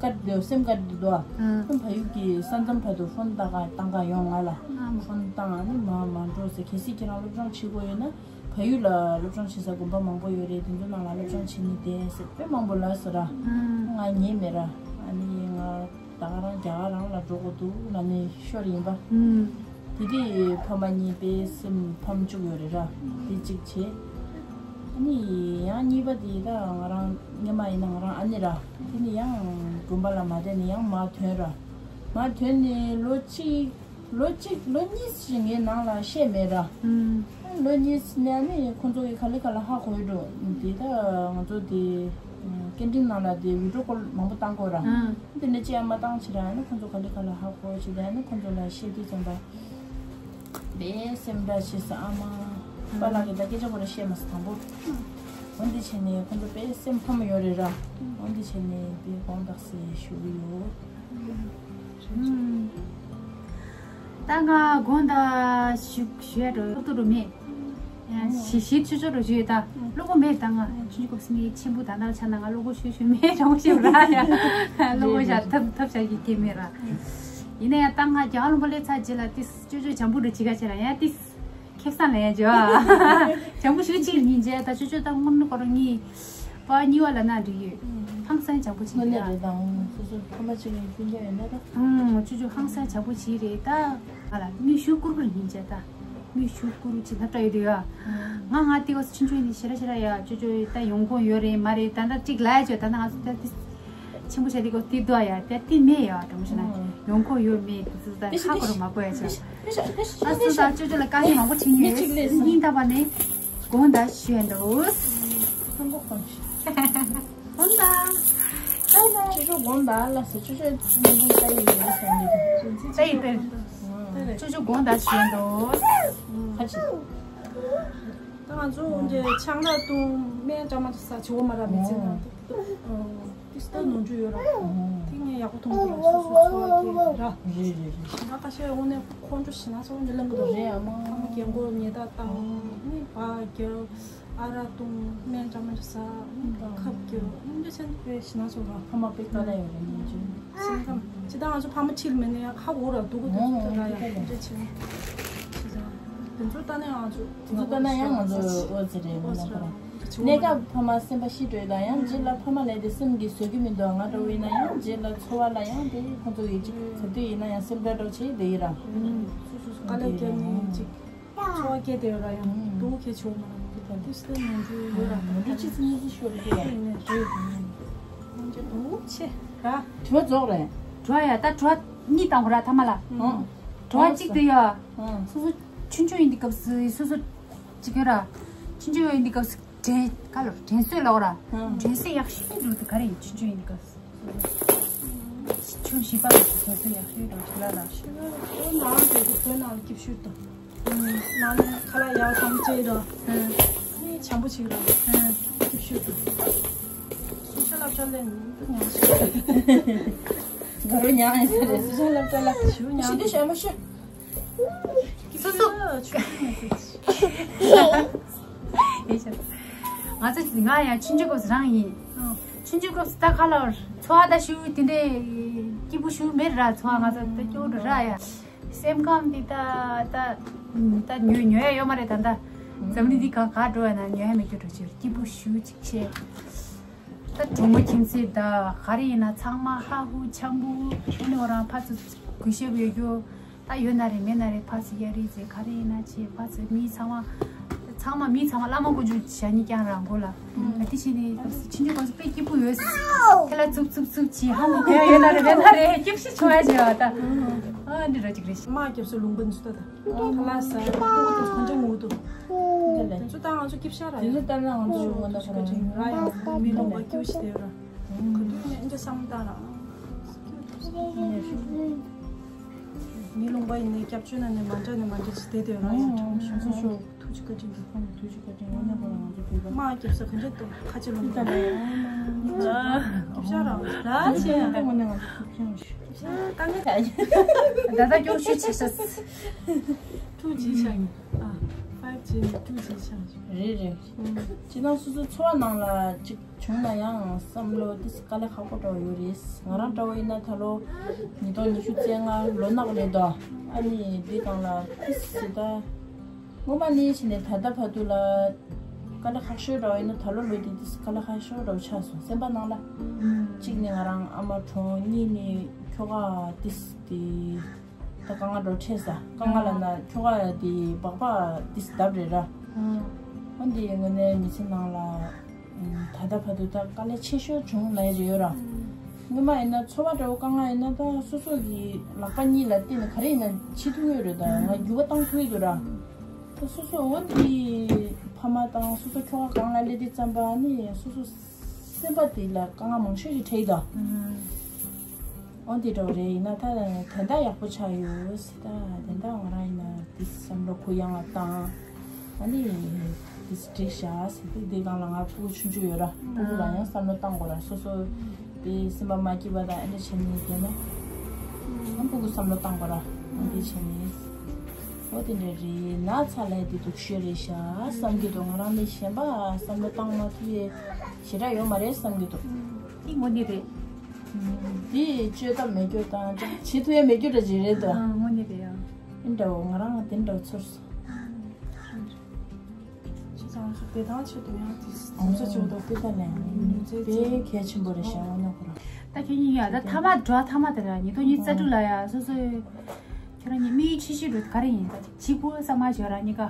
དཀར་དེ་སེམས་དཀར་དེ་འདུག་ཨ། ཨང་། ཕ་ཡུལ་གྱི་ས་མཚམས་བར་དུ་ཕོན་བཏང་ག་བཏང་ག་ཡོང་ང་ལ། ཨང་། ཕོན་བཏང་ནི་མ་མ་འགྲོ་ཟེར། གལ་སྲིད་ཁྱེད་རང་སློབ་སྦྱོང་བྱེད་དགོས་ཡོད་ན། ཕ་ཡུལ་ལ་སློབ་སྦྱོང་བྱེད་ས་དགོན་པ་མང་པོ་ཡོད་རེད། དེ་ཚོ་ནང་ལ་སློབ་སྦྱོང་བྱེད་ནི་བསྡད་ཟེར་དཔེ་མང་པོ་ལབ་ཟེར་ར། ང་ཉན་མེད་ར། ཨ་ནི་ང་ད་ག་རང་རྒྱ་གར་རང་ལ་འགྲོ་དགོས་འདུག་ལབ་ནས་ཤོར་ཡིན་པ། དེ་དུས་ཕ་མ་གཉིས་དཔེ་སེམས་ཕམ་བཅུག་ཡོད་རེད་ར། དེ་གཅིག་བྱས། ཨ་ནི་ཡང་གཉིས་པ་དེ་ད་ང་རང་སྔོན་མ་ཡིན་ན་ང་རང་ཨ་ནེ་ར། དེ་ནི་ཡང་དགོན་པ་ལ་མ་བསྡད་ནས་ཡང་མར་ཐོན་ར། མར་ཐོན་ནས་ལོ་གཅིག་ལོ་གཅིག་ལོ་གཉིས་ཤིག་ངའི་ནང་ལ་བཤད་མེད་ར། ཨུམ། ལོ་གཉིས་ནས་ནི་ཁོང་ཚོ་གི་ག་ལེ་ག་ལ་ཧ་གོ་ཡོད་འགྲོ། འདི་ད་ང་ཚོ་དེ་སྐད་འཕྲིན་ནང་ལ་དེ་བི་ཌི་ཡོ་ཀོལ་མང་པོ་བཏང་དགོས་ར། ཨུམ། འདི་ནས་ཅི་ཡང་མ་བཏང་ཕྱིར་ནི་ཁོང་ཚོ་ག་ལེ་ག་ལ་ཧ་གོ་བྱས་ནས་ནི་ཁོང་ཚོ་ལ་བཤད་དུས་ཙམ་པ་དཔེ་སེམས་ཁྲལ་བྱེད་ས། ཨ་མ་པཱ་ལགས་ཀྱིས་ད་སྐད་ཆ་ཁོ་ར་བཤད་མ་སོང་དང་པོ། འོ་འདི་བྱས་ནས་ཁོང་ཚོ་དཔེ་སེམས་ཕམ་ཡོད་རེད་ར། འོ་འདི་བྱས་ནས་དཔེ་དགོངས་དག་སེ་ཞུ་གི་ཡོད། ད་ང་དགོངས་དག་ཞུ་ཞུ་ཡ་འགྲོ་ཏོག་ཏོ་འགྲོ་མེད། ཞི་ཞི་ཆུ་ཆུ་འགྲོ་ཞུ་ཡོད་ད། བློ་ཁོག་མེད་ད། ང་ཆུང་ཆུང་སྐབས་སུ་མི་ཆེན་པོ་ད་ལྟ་ཆ་ན་ང་བློ་ཁོག་ཤུ་ཤུ་མེད། དྲང་པོ་བཤད་ར་ཡ། བློ་ཁོག་བཞག་ཐབས་ཐབས་བྱ་གི་སྐད་མེད་ར། ཡིན་ན་ཡང་ད་ང་རྒྱ་གར་ལུང་པ་སླེབས་ཚར་རྗེས་ལ་ཏིས་ཅོ་ཅོ་བྱམས་པོ་འགྲོ་བྱེད་ག་བྱེད་ར་ཡ་ཏིས། ཁེ་བཟང་ལེན་ཡ་ཇོ། བྱམས་པོ་ཞུ་ཅིག་ཉིན་རྗེས་ད་ཅོ་ཅོ་ད་སྔོན་ནས་ཁོ་རང་གཉིས་པ་གཉིས་པ་ལ་ན་འགྲིག་ཡོད། ཧང་སང་བྱམས་པོ་བྱེད་ཀྱི་རེད། དངོས་གནས་རེད་ད། སོ་སོ་ཕ་མ་གཅིག་ཡིན་སྤུན་ཀྱག་ཡིན་ན་ད། ཨང་། ཅོ་ཅོ་ཧང་སང་བྱམས་པོ་བྱེད་རེད་ད། ང་ལ་མིག་ཆུ་བསྐུར་བསྐུར་ཉིན་རྗེས་ད། མིག་ཆུ་བསྐུར་བསྐུར་བྱེད་ཐབས་བྲལ་ཡོད་དུས་ཡ། ང་ང་ཏི་གོ་ཆུང་ཆུང་ཡིན་ཤེས་ར་ཤེས་ར་ཡ། ཅོ་ཅོ་ད་ཡོང་ཁོང་ཡོད་རེད་མ་རེད་ད་ད་ཅིག་ལ་ཡ་ཅོ་ད་ད་ང་ཚོ་ད་ཏི། ཆེན་པོ་བྱས་ཏེ་ཀོ་ཏི་དོ་ཡ་ཏེ་ཏི་མེད་ཡ་དྲང་མོ་བཤད་ན་ཡོང་ཁོ་ཡོད་མེད་ཏི་ཙི་ཙི་ཧ་གོ་རུ་མ་གོ་ཡ་ཆ། ཨ་སུ་ད་ཅོ་ཅོ་ལ་དཀའ་ངལ་མང་པོ་བྱིན་ཡོད། སྙིང་ཐག་པ་ནས་དགོངས་དག་ཞུ་ཡ་འདུག་དགོངས་དག་ཆུ་ཆུ་དགོང་དག་ལ་ཟེར། ཆུ་ཆུ་ནམ་རྒྱུན་ལྟ་ཡི་ཡོད་ཟེར་འདི། ལྟ་ཡི་ལྟ་ཡི། ཆུ་ཆུ་དགོང་དག་བྱས་འདུག་ཁ་ཅིག་ད་ང་ཚོ་འདི་ཆང་རག་འཐུང་སྨན་འདྲ་མ་འདྲ་ཟ་བྱེད་འོ་མ་ར་མི་ཚེ་ནང་དུ་ཏིས་ཏ་ནོར་འཁྲུལ་ཡོད་ར། དེ་ངས་ཡག་པོ་མཐོང་གི་ར། སོ་སོ་འཚོ་བ་སྐྱེལ་ར། རེད་རེད་རེད། ཞིང་ཁ་ཁ་ཤས་དངོས་གནས་ཁོང་ཁྲོ་ཞེ་ན་ཚ་བོ་འདི་ལངས་གི་འདུག་རེད། ཨ་མ། ཨ་མ་རྒན་གོག་ཉལ་ཐ་བཏང་ནི་བག་རྒྱབ། ཨ་རག་བཏུང་། སྨན་འདྲ་མ་འདྲ་ཟ། ཁབ་རྒྱབ། འདི་ཚན་དཔེ་ཞེ་ན་ཚ་བོ་ར། ཨ་མ་དཔེ་དཀའ་ལས་ཡོད་རེད་ཉིན་རྒྱུན། སེམས་ཁམས་ཇི་ལྟར་ང་ཚོ་ཕ་མ་ཁྲིད་མེད་ན་ཡང་ཧ་གོ་ར་སྡུག་གི་འདུག་ད་ར་ཡང་འདི་ཚན་ཇི་ལྟར་དེ་ཚོ་ལྟ་ན་ཡང་ང་ཚོ། དེ་ཚོ་ལྟ་ན་ཡང་ང་ཚོ་ཨོ་ཙི་རེད། ཨོ་ཙི་ར། གནས་སྐབས་ཕ་མ་སེམས་པ་ཤི་འགྲོ་ཡི་ལ་ཡང་རྗེས་ལ་ཕ་མ་ལས་དེ་སེམས་ཀྱིས་བཟོད་ཀྱི་མི་འདུག་ང་འདྲ་བོ་ཡིན་ན་ཡང་རྗེས་ལ་འཚོ་བ་ལ་ཡང་དེ་ཁོང་ཚོ་ཡི་གཅིག་ག་དུས་ཡིན་ན་ཡང་སེམས་ཁྲལ་འདྲ་བོ་བྱེད་བསྡད་ཡི་ར། སོ་སོ་སོ་དཀའ་ལས་བརྒྱབ་ནས་ཅིག་འཚོ་བ་སྐྱེལ་བསྡད་ཡོད་ར། ཡང་སྡུག་ཁྱད་ཆོ་མ་ར་མི་འདུག་ད་དུས་སུ་ནོར་འཁྲུལ་ཡོད་ར། ད་ནོར་འཁྲུལ་ཅི་ཙམ་ཅི་ཤོར་གི་ར། ནས་རེད། ཁོང་ཚོ་སྡུག་ཆེ་ར། དྲི་བ་རྫོགས་རེད། དྲི་བ་ཡ་ད་དྲི་བ་གཉིས་བཏང་དགོས་ར་ཐ་མ་ལ། ཨང་། དྲི་བ་གཅིག་དེ་ཡ། ཨང་། སོ་སོ་ཆུང་ཆུང་ཡིན་དུས་སྐབས་སུ་སོ་སོ་ཅིག་ཡོད་ར། ཆུང་ཆུང་ཡིན་དུས་སྐབས་སུ་དྲན་ཁ་ལོ་དྲན་གསོས་ལོག་ར། ཨང་། དྲན་གསོས་ཡག་ཤོས་འགྲོ་དུས་ག་རེ་ཡིན། ཆུང་ཆུང་ཡིན་དུས་སྐབས་སུ་ཆུང་བྱིས་པ་ལ་དྲན་གསོས་ཡག་ཤོས་འགྲོ་དུས་ལ་ལ། ཆུང་ཆུང་ནང་དུ་དུས་ཁོའི་ནང་ལ་སྐྱིད་ཤོས་དང་། ནང་ནས་ཁ་ལག་ཡག་ཙམ་སྤྱད་ར། ཨ་ནི་བྱམས་པོ་བྱེད་ར། སྐྱིད་ཤོས་དང་། སོ་ཤལ་སློབ་གྲྭ་ལ་ཉུང་དུ་ཉག་ཤོས། དགའ་རོ་ཉག་ཡིན་ས་རེད། སོ་ཤལ་སློབ་གྲྭ་ལ་ཞུ་ཉག་ཤོས། སོ་སོ། ང་ཚོ་ང་ཡང་ཆུང་ཆུང་སྐབས་སུ་རང་ཡིན། ཆུང་ཆུང་སྐབས་སུ་ད་ཁ་ལ་འཚོ་བ་ད་ཞུ་དེ་འདྲའི་སྐྱིད་པོ་ཞུ་མེད་ར། འཚོ་བ་ང་ཚོ་ད་སྐྱིད་པོ་འགྲོ་ར་ཡ། སེམས་ཁམས་འདི་ད་ད་ད་ཉོ་ཉོ་ཡ་ཡོད་མ་རེད། ད་ད་འཛམ་གླིང་འདི་ག་ག་འགྲོ་ཡ་ན་ཉོ་ཡ་མེད་རྒྱུ་འགྲོ་ཆེ། སྐྱིད་པོ་ཞུ་ཅིག་ཆེ། ད་གྲོགས་མོ་ཁྱིམ་མཚེས་ད་ག་རེ་ཡིན་ན་ཚང་མ་ཧ་ཧུ་འཆམ་པོ། ཨ་ནི་འོ་རང་ཕར་ཚུར་གུས་ཞབས་ཡོད་རྒྱུ། ད་ཡོད་ན་རེད་མེད་ན་རེད། ཕར་ཚུར་གཡར་རེས་ཟེར་ག་རེ་ཡིན་ན་བྱེད། ཕར་ཚུར་མི་ཚང་མ་ཚང་མ་མི་ཚང་མ་བླ་མ་དཀོན་མཆོག་བྱ་ཉིད་ཀྱང་རང་མགོ་ལ། ད་དེ་བྱས་ནས་ཆུང་ཆུང་སྐབས་སུ་དཔེ་སྐྱིད་པོ་ཡོད། དེ་ལ་ཙུབ་ཙུབ་ཙུབ་བྱེད། ཧམ་པ་ག་ཡང་ཡོད་ན་རེད་མེད་ན་རེད། སྐྱིད་ཤི་བྱུང་ཡ་བྱེད་བ་ད། ཨ་འདི་འདྲ་ཅིག་རེད། དམག་རྒྱབ་སོ་ལུང་པ་འདི་ཚོ་ད་ད་ལ་ས་ཁོང་ཚོ་ཁོང་ཚོ་ངུ་འདུག་དེ་ཚོ་ད་ང་ཚོ་སྐྱིད་ཤ་ར་དེ་ཚོ་ལྟར་ན་ང་ཚོ་ངོ་ན་ཁོ་རང་ར་ཡང་མི་ལུང་པ་སྐྱིད་ཤི་དེ་ར། ག་དུས་ནས་འདི་བསམ་བཏང་ར། མི་ལུང་པ་ཡིན་ནའི་སྐྱབས་བཅོལ་ན་ནས་མ་འདྲ་ནས་མ་འདྲ་ཞིག་བསྡད་དེ་ར་ཡང་། ཨོ་ཁྱོད་ཚོ་ཤོག་ཐུགས་རྗེ་བཀའ་དྲིན་གྱིས། ཁོང་ཐུགས་རྗེ་བཀའ་དྲིན། ཨོ་ན་ཁོ་རང་ང་ཚོ་བོད་པ་དམག་རྒྱབ་ས་ག་འདྲ་འདུག་ཁ་ཆེ་ལུང་པ་ལ་ཡང་སྐྱབས་ཤ་ར་ར་ཆེ་ཡང་ད་ངོ་ནས་ང་ཚོ་ཐུགས་རྗེ་ཆེ། ད་ད་སྐྱོ་ཤོས་ཆེ་ཤ། ཐུགས་རྗེ་ཆེ། ཨ་ཕའིབ་ཇི་ནས་ཐུགས་རྗེ་ཆེ། རེད་རེད། ཅི་ན་སོ་སོ་འཚོ་བ་ནང་ལ་ཅིག་བྱུང་ན་ཡང་བསམ་བློ་དེ་དཀའ་ལས་ཁག་པོ་འདྲ་བོ་ཡོད་རེད། ང་རང་འདྲ་བོ་ཡིན་ན་ད་ལོ་ཉིས་སྟོང་ཉི་ཤུ་རྩ་ལྔ་ལོ་ནག་རེད་དོ། ཨ་ནི་འདི་སྒང་ལ་དེ་སི་ད་སྔོན་མ་ནས་བྱས་ནས་ད་ལྟ་བར་དུ་ལ་དཀའ་ལས་ཁག་ཤོས་འདྲ་བོ་ཡིན་ན་ད་ལོ་ལོ་དེ་དེ་སི་དཀའ་ལས་ཁག་ཤོས་འདྲ་བོ་ཆགས་སོང་སེམས་པ་ནང་ལ། གཅིག་ནས་ང་རང་ཨ་མ་གྲོངས། གཉིས་ནས་ཁྱོ་ག་དེ་སི་དེ། ད་དཀའ་ངལ་འགྲོ་འཕྲད་ས། དཀའ་ངལ་ལ་ན་ཁྱོ་ག་དེ་སྦག་སྦག་དེ་སི་བརྡབ་རེད་ར། ཨོ་འདི་ངོས་ནས་མི་ཚེ་ནང་ལ་ད་ལྟ་བར་དུ་ད་དཀའ་ལས་ཆེ་ཤོས་བྱུང་ལ་རེད་ཡོད་ར། སྔོན་མ་ཡིན་ན་འཚོ་བ་འདྲ་བོ་དཀའ་ངལ་ཡིན་ན་ད་སོ་སོ་གི་ལག་པ་གཉིས་ལ་བརྟེན་ནས་ག་རེ་ཡིན་ན་བྱེད་ཐུབ་ཡོད་རེད། ད་ང་རྒྱུ་བ་བཏང་ཐུབ་ཡོད་ར། ད་སོ་སོ་འོ་དེ་ཕ་མ་དང་སོ་སོ་ཁྱོ་ག་གང་ལ་སླེབས་དུས་ཙམ་པ་ནི་སོ་སོ་སེམས་པ་དེ་ལ་དཀའ་ངལ་མང་ཤོས་ཤིག་འཕྲད་ཡོད་དོ། ཨོ་འདི་འདྲ་བོ་རེད། ཡིན་ན་ད་དོན་དག་ཡག་པོ་ཆགས་ཡོད་ཟེར། ད་དོན་དག་ང་རང་ཡིན་ན་དེ་བསམ་བློ་གུ་ཡངས་ལ་བཏང་། ཨ་ནི་དེ་འགྲིག་བཞག་ཟེར། དེ་དེ་སྒང་ལ་ང་ཕྲུ་གུ་ཆུང་ཆུང་ཡོད་ར། ཕྲུ་གུ་ལ་ཡང་བསམ་བློ་བཏང་དགོས་ར། སོ་སོ་དེ་སེམས་པ་མ་སྐྱིད་པ་དང་ཨེ་འདྲ་བྱས་ནས་བསྡད་ན་ཨ་ཕྲུ་གུ་བསམ་བློ་བཏང་དགོས་ར། ཨ་འདི་བྱས་ནས་ཨོ་དེ་འདྲ་རེད། ན་ཚ་ལས་དེ་སྡུག་ཤོས་རེད་ཤག་བསམ་གྱི་འདུག་ང་རང་ནི་གཞན་པ་བསམ་བློ་བཏང་མ་ཐུབ་ཡས་ཞེ་དྲག་ཡོད་མ་རེད་བསམ་གྱི་འདུག་དེ་དངོས་གནས་རེད། དེ་བཅོས་ཐབས་མེད་རྒྱུ་དང་བྱེད་ཐུབ་ཡས་མེད་རྒྱུ་འདྲ་ཅིག་རེད་དོ། ཨ་དངོས་གནས་རེད་ཡ། ཨེ་འདྲ་བོ་ང་རང་དེ་འདྲ་བོ་ཚོར་སོང་། ཁྱེད་ཚང་ཚོ་བདེ་ཐང་ཆེད་དུ་ཡང་དེ་ཨོ་ཚོ་ཚོ་ཆེད་དུ་དེ་ལྟ་ལས་ནུས་རྩལ་དཔེ་གལ་ཆེན་པོ་རེད་ཤག་ཨོ་ན་ཁོ་རང་། ད་ཁྱེད་གཉིས་ཡ་ད་ཐ་མ་འགྲོ་ཐ་མ་དེ་ར་ཉིས་སྟོང་ཉི་ཤུ་རྩ་དྲུག་ལ་ཡ་སོ་སོའི་ཁྱོད་རང་གཉིས་དམིགས་ཡུལ་ཆེ་ཤོས་འགྲོ་ག་རེ་ཡིན། ད་གཅིག་པུ་བསམ་མ་བྱོས་ར་གཉིས་ཀ་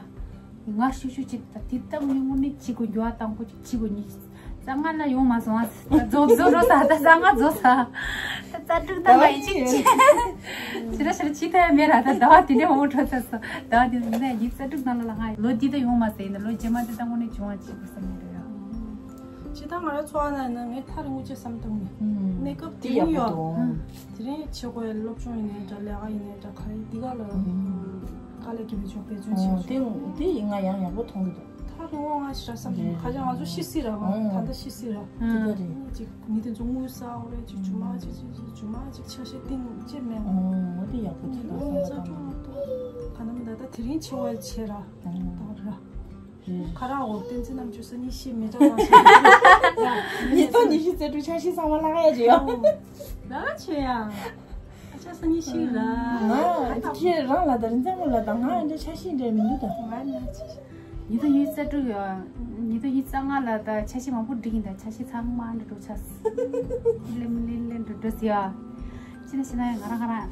ངར་ཤུགས་ཤུགས་ཅིག་ད་དེ་ལྟ་བུ་ནི་དངོས་གནས་གཅིག་པུ་འགྱུར་བ་བཏང་པོ་ཅིག་གཅིག་པུ་གཉིས་རྩ་ལྔ་ལ་ཡོང་མ་སོང་ཨ། ད་རྫོགས་རྫོགས་རོ་ས་ད་རྩ་ལྔ་རྫོགས་ས་ད་རྩ་དྲུག་ད་ང་ཡི་གཅིག་ཅི་ཞེ་དྲག་ཞེ་དྲག་ཅི་ཐད་མེད་ར། ད་ཟླ་བ་དེ་འདྲའི་འོང་འགྲོ་ཚར་སོང་། ཟླ་བ་དེ་ནས་ཡིན་རྩ་དྲུག་ནང་ལ་ང་ལོ་འདི་ད་ཡོང་མ་སོང་། ཡིན་ན་ལོ་རྗེས་མ་དེ་ད་དངོས་གནས་བྱུང་བ་ཅིག་བསམ་ཡོད་རེད་ཡ། ཇི་ལྟར་ང་རའི་འཚོ་བ་ནང་ནས་ངས་ཐག་རིང་པོ་ཅིག་བསམ་བཏང་ནས། ཨུམ། གནས་སྐབས་དེ་ཡག་པོ་འདུག། དེ་རིང་ཡོད། ཨུམ། དེ་རིང་བྱེད་དགོས་ཡ་སློབ་སྦྱོང་ཡིན་ནའི་འདྲ། ལས་ཀ་ཡིན་ནའི་འདྲ། ག་རེ་འདི་ག་ལ། ཨུམ། དཀའ་ལས་ཁྱད་པར་ཅིག་འབད་བརྩོན་བྱེད། ཨོ། དེ་དེ་ང་ཡང་ཡག་པོ་མཐོང་གི་འདུག། ཐག་རིང་པོ་ང་ཞིག་ར་བསམ། རེད། ཁ་ཅང་ང་ཚོ་ཤི་སྲིད་ར། ཨོ། ད་ལྟ་ཤི་སྲིད་ར། ཨོ། དེ་ལྟ་རེད། ཅིག་མི་དེ་ཚོ་དངུལ་བསགས་རེད། ཅིག་ཇུ་མ་ཅིག་ཅིག་ཅིག་ཇུ་མ་ཅིག་ཆ་ཤས་གཏིང་ཅེས་མེད། ཨོ། འོ་དེ་ཡག་པོ་ཅིག་འདུག་བསམ་པ་བཏང་། ག་ནམ་ད་ལྟ་དེ་རིང་ཆེ་བ་བྱེད་ར། ཨོ། ད་ར། རེད། ཁ་རག་འོ་བསྟན་འཛིན་རྣམ་དཔྱོད་སང་ཉིན་ཤི་མི་འདྲ་བ་ཞིག་རེད། ཉིས་སྟོང་ཉི་ཤུ་རྩ་དྲུག་ཆ་ཤས་ཚང་མ་ལྷག་ཡ་ཅིག་ཡོད། ལ་ཆེ་ཡ། ཨ་ཅག་སང་ཉིན་ཤི་ར། ང་ཁྱེད་རང་ལ་དང་རིན་ཚང་མོ་ལ་དང་ང་འདྲ་ཆ་ཤས་འདྲ་མི་འདུག་ད། ང་ནི་ཆ་ཤས། ཉིས་སྟོང་ཉི་ཤུ་རྩ་དྲུག་ཡོད། ཉིས་སྟོང་ཉི་ཤུ་རྩ་ལྔ་ལ་ད་ཆ་ཤས་མང་པོ་འགྲིག་ཡིན། ད་ཆ་ཤས་ཚང་མ་འདྲ་འགྲོ་ཆ། ལེམ་ལེམ་ལེམ་འགྲོ་འགྲོ་ཟེར་ཡ། ཅི་ན་ཤི་ན་ཡང་ང་རང་ང་རང་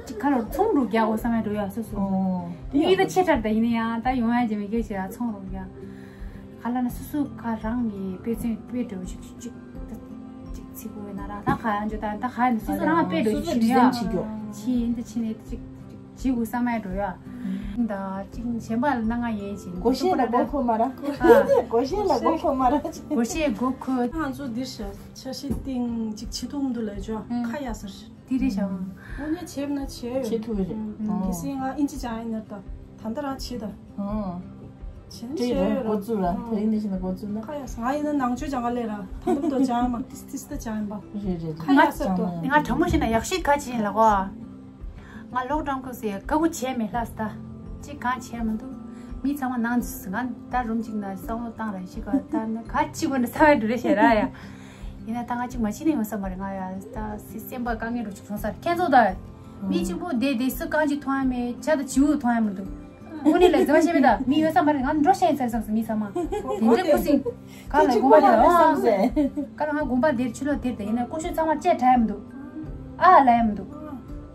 ཅིག་ཁ་ལོ་ཚོང་རུ་རྒྱག་དགོས་བསམ་ཡ་འགྲོ་ཡ་སོ་སོ། ཨོ། དེ་ཡིན་ད་ཆེ་དྲགས་ད་ཡིན་ན་ཡང་ད་ཡོང་ཡ་ཅིག་མི་སྐྱོ་ཞེ་ཡ་ཚོང་རུ་རྒྱག། ག་ལ་ན་སོ་སོ་ག་རང་གི་དཔེ་མཚོན་དཔེ་འགྲོ་ཞིག་ཅིག་ཅིག་ཅིག་ཚིག་གོ་ན་ར་ད་ག་ཡང་འཇོ་ད་ད་ག་ཡང་སོ་སོ་རང་དཔེ་འགྲོ་ཞིག་ཡ། ཆི་ཡིན་ད་ཆི་ནས་ཅིག་ཅིག་བྱེད་དགོས་བསམ་ཡ་འགྲོ་ཡ། ད་ཅིག་གཞན་པ་ལ་སྣང་ང་ཡིན་ཞིག་སྒོར་གཞས་ལ་མགོ་འཁོར་མ་ར། ཨ། སྒོར་གཞས་ལ་མགོ་འཁོར་མ་ར། སྒོར་གཞས་མགོ་འཁོར། ང་ཚོ་འདིར་ཤ་ཤི་ཏིང་ཅིག་ཆི་ཐུང་འདུག་ལ་ཇོ་ཁ་ཡ་སར། དེ་རེད་ཤག། དངོས་གནས་བྱེད་ན་བྱེད་ཡོད། བྱེད་ཐུབ་ཀྱི་རེད། ཨུམ། གལ་སྲིད་ང་ཨིན་ཇི་སྦྱང་ཡིན་ན་ད་ད་ལྟ་རང་བྱེད་ད། ཨང་། བྱེད་ན་བྱེད་ཡོད་ར། འགོ་བཙུགས་ར། ཨང་། དེ་ཡིན་ནི་ཞིག་ན་འགོ་བཙུགས་ན། ཁ་ཡ་ང་ཡིན་ན་ནང་ཆོས་སྦྱང་ག་ལས་ར། ད་ལྟ་ད་སྦྱང་མ་ཏིས་ཏིས་ད་སྦྱང་ཡིན་པ། རེད་རེད་རེད། ཁ་ཡ་སར་དོ། ང་དྲང་མོ་བཤད་ན་ཡག་ཤོས་ག་ཅི་ཡིན་ལ་གོ། ང་ལོག་ཌའུན་ཁུག་སེ་ག་གུ་བྱས་མེད་ལྷ་ས་ད། ཅིག་གང་བྱས་མི་འདུག། མི་ཚང་མ་ནང་འཛུལ་ང་ད་རུམ་ཅིག་ན་བསམ་བློ་བཏང་ར་ཤི་ག་ད་ནི་ག་ཅི་གོ་ན་ས་བའི་འགྲོ་རེ་བྱས་ར་ཡ། ཡིན་ན་ད་ང་གཅིག་མ་ཕྱིན་ན་ཡོང་ས་མ་རེད། ང་ཡ་ད་སེམས་པ་དཀའ་ངལ་འགྲོ་ཆུག་སོང་ས་རེད། ཁྱེད་ཚོ་ད་མི་གཅིག་པུ་བསྡད་བསྡད་སུ་རྐང་གཅིག་མཐོང་ཡ་མེད། ཇ་དང་བྱིའུ་མཐོང་ཡ་མི་འདུག། དངོས་གནས་ལ་འཛེམ་བ་བྱས་པས་ད་མི་ཡོད་ས་མ་རེད། ང་འགྲོ་ཤེས་ཡིན་ས་རེད་བསམ་སོང་མི་ཚང་མ། དེ་འདྲའི་ཁུ་སིང་ག་ལ་དགོན་པ་དེ་ལ་ཨང་། ག་ལ་ང་དགོན་པ་དེར་ཕྱི་ལོགས་དེར་དེ་ཡིན་ན་ཀུ་ཤུ་ཚང་མ་བཅད་དྲ་ཡ་མི་འདུག། ཨ་ལ་ཡ་མི་འདུག།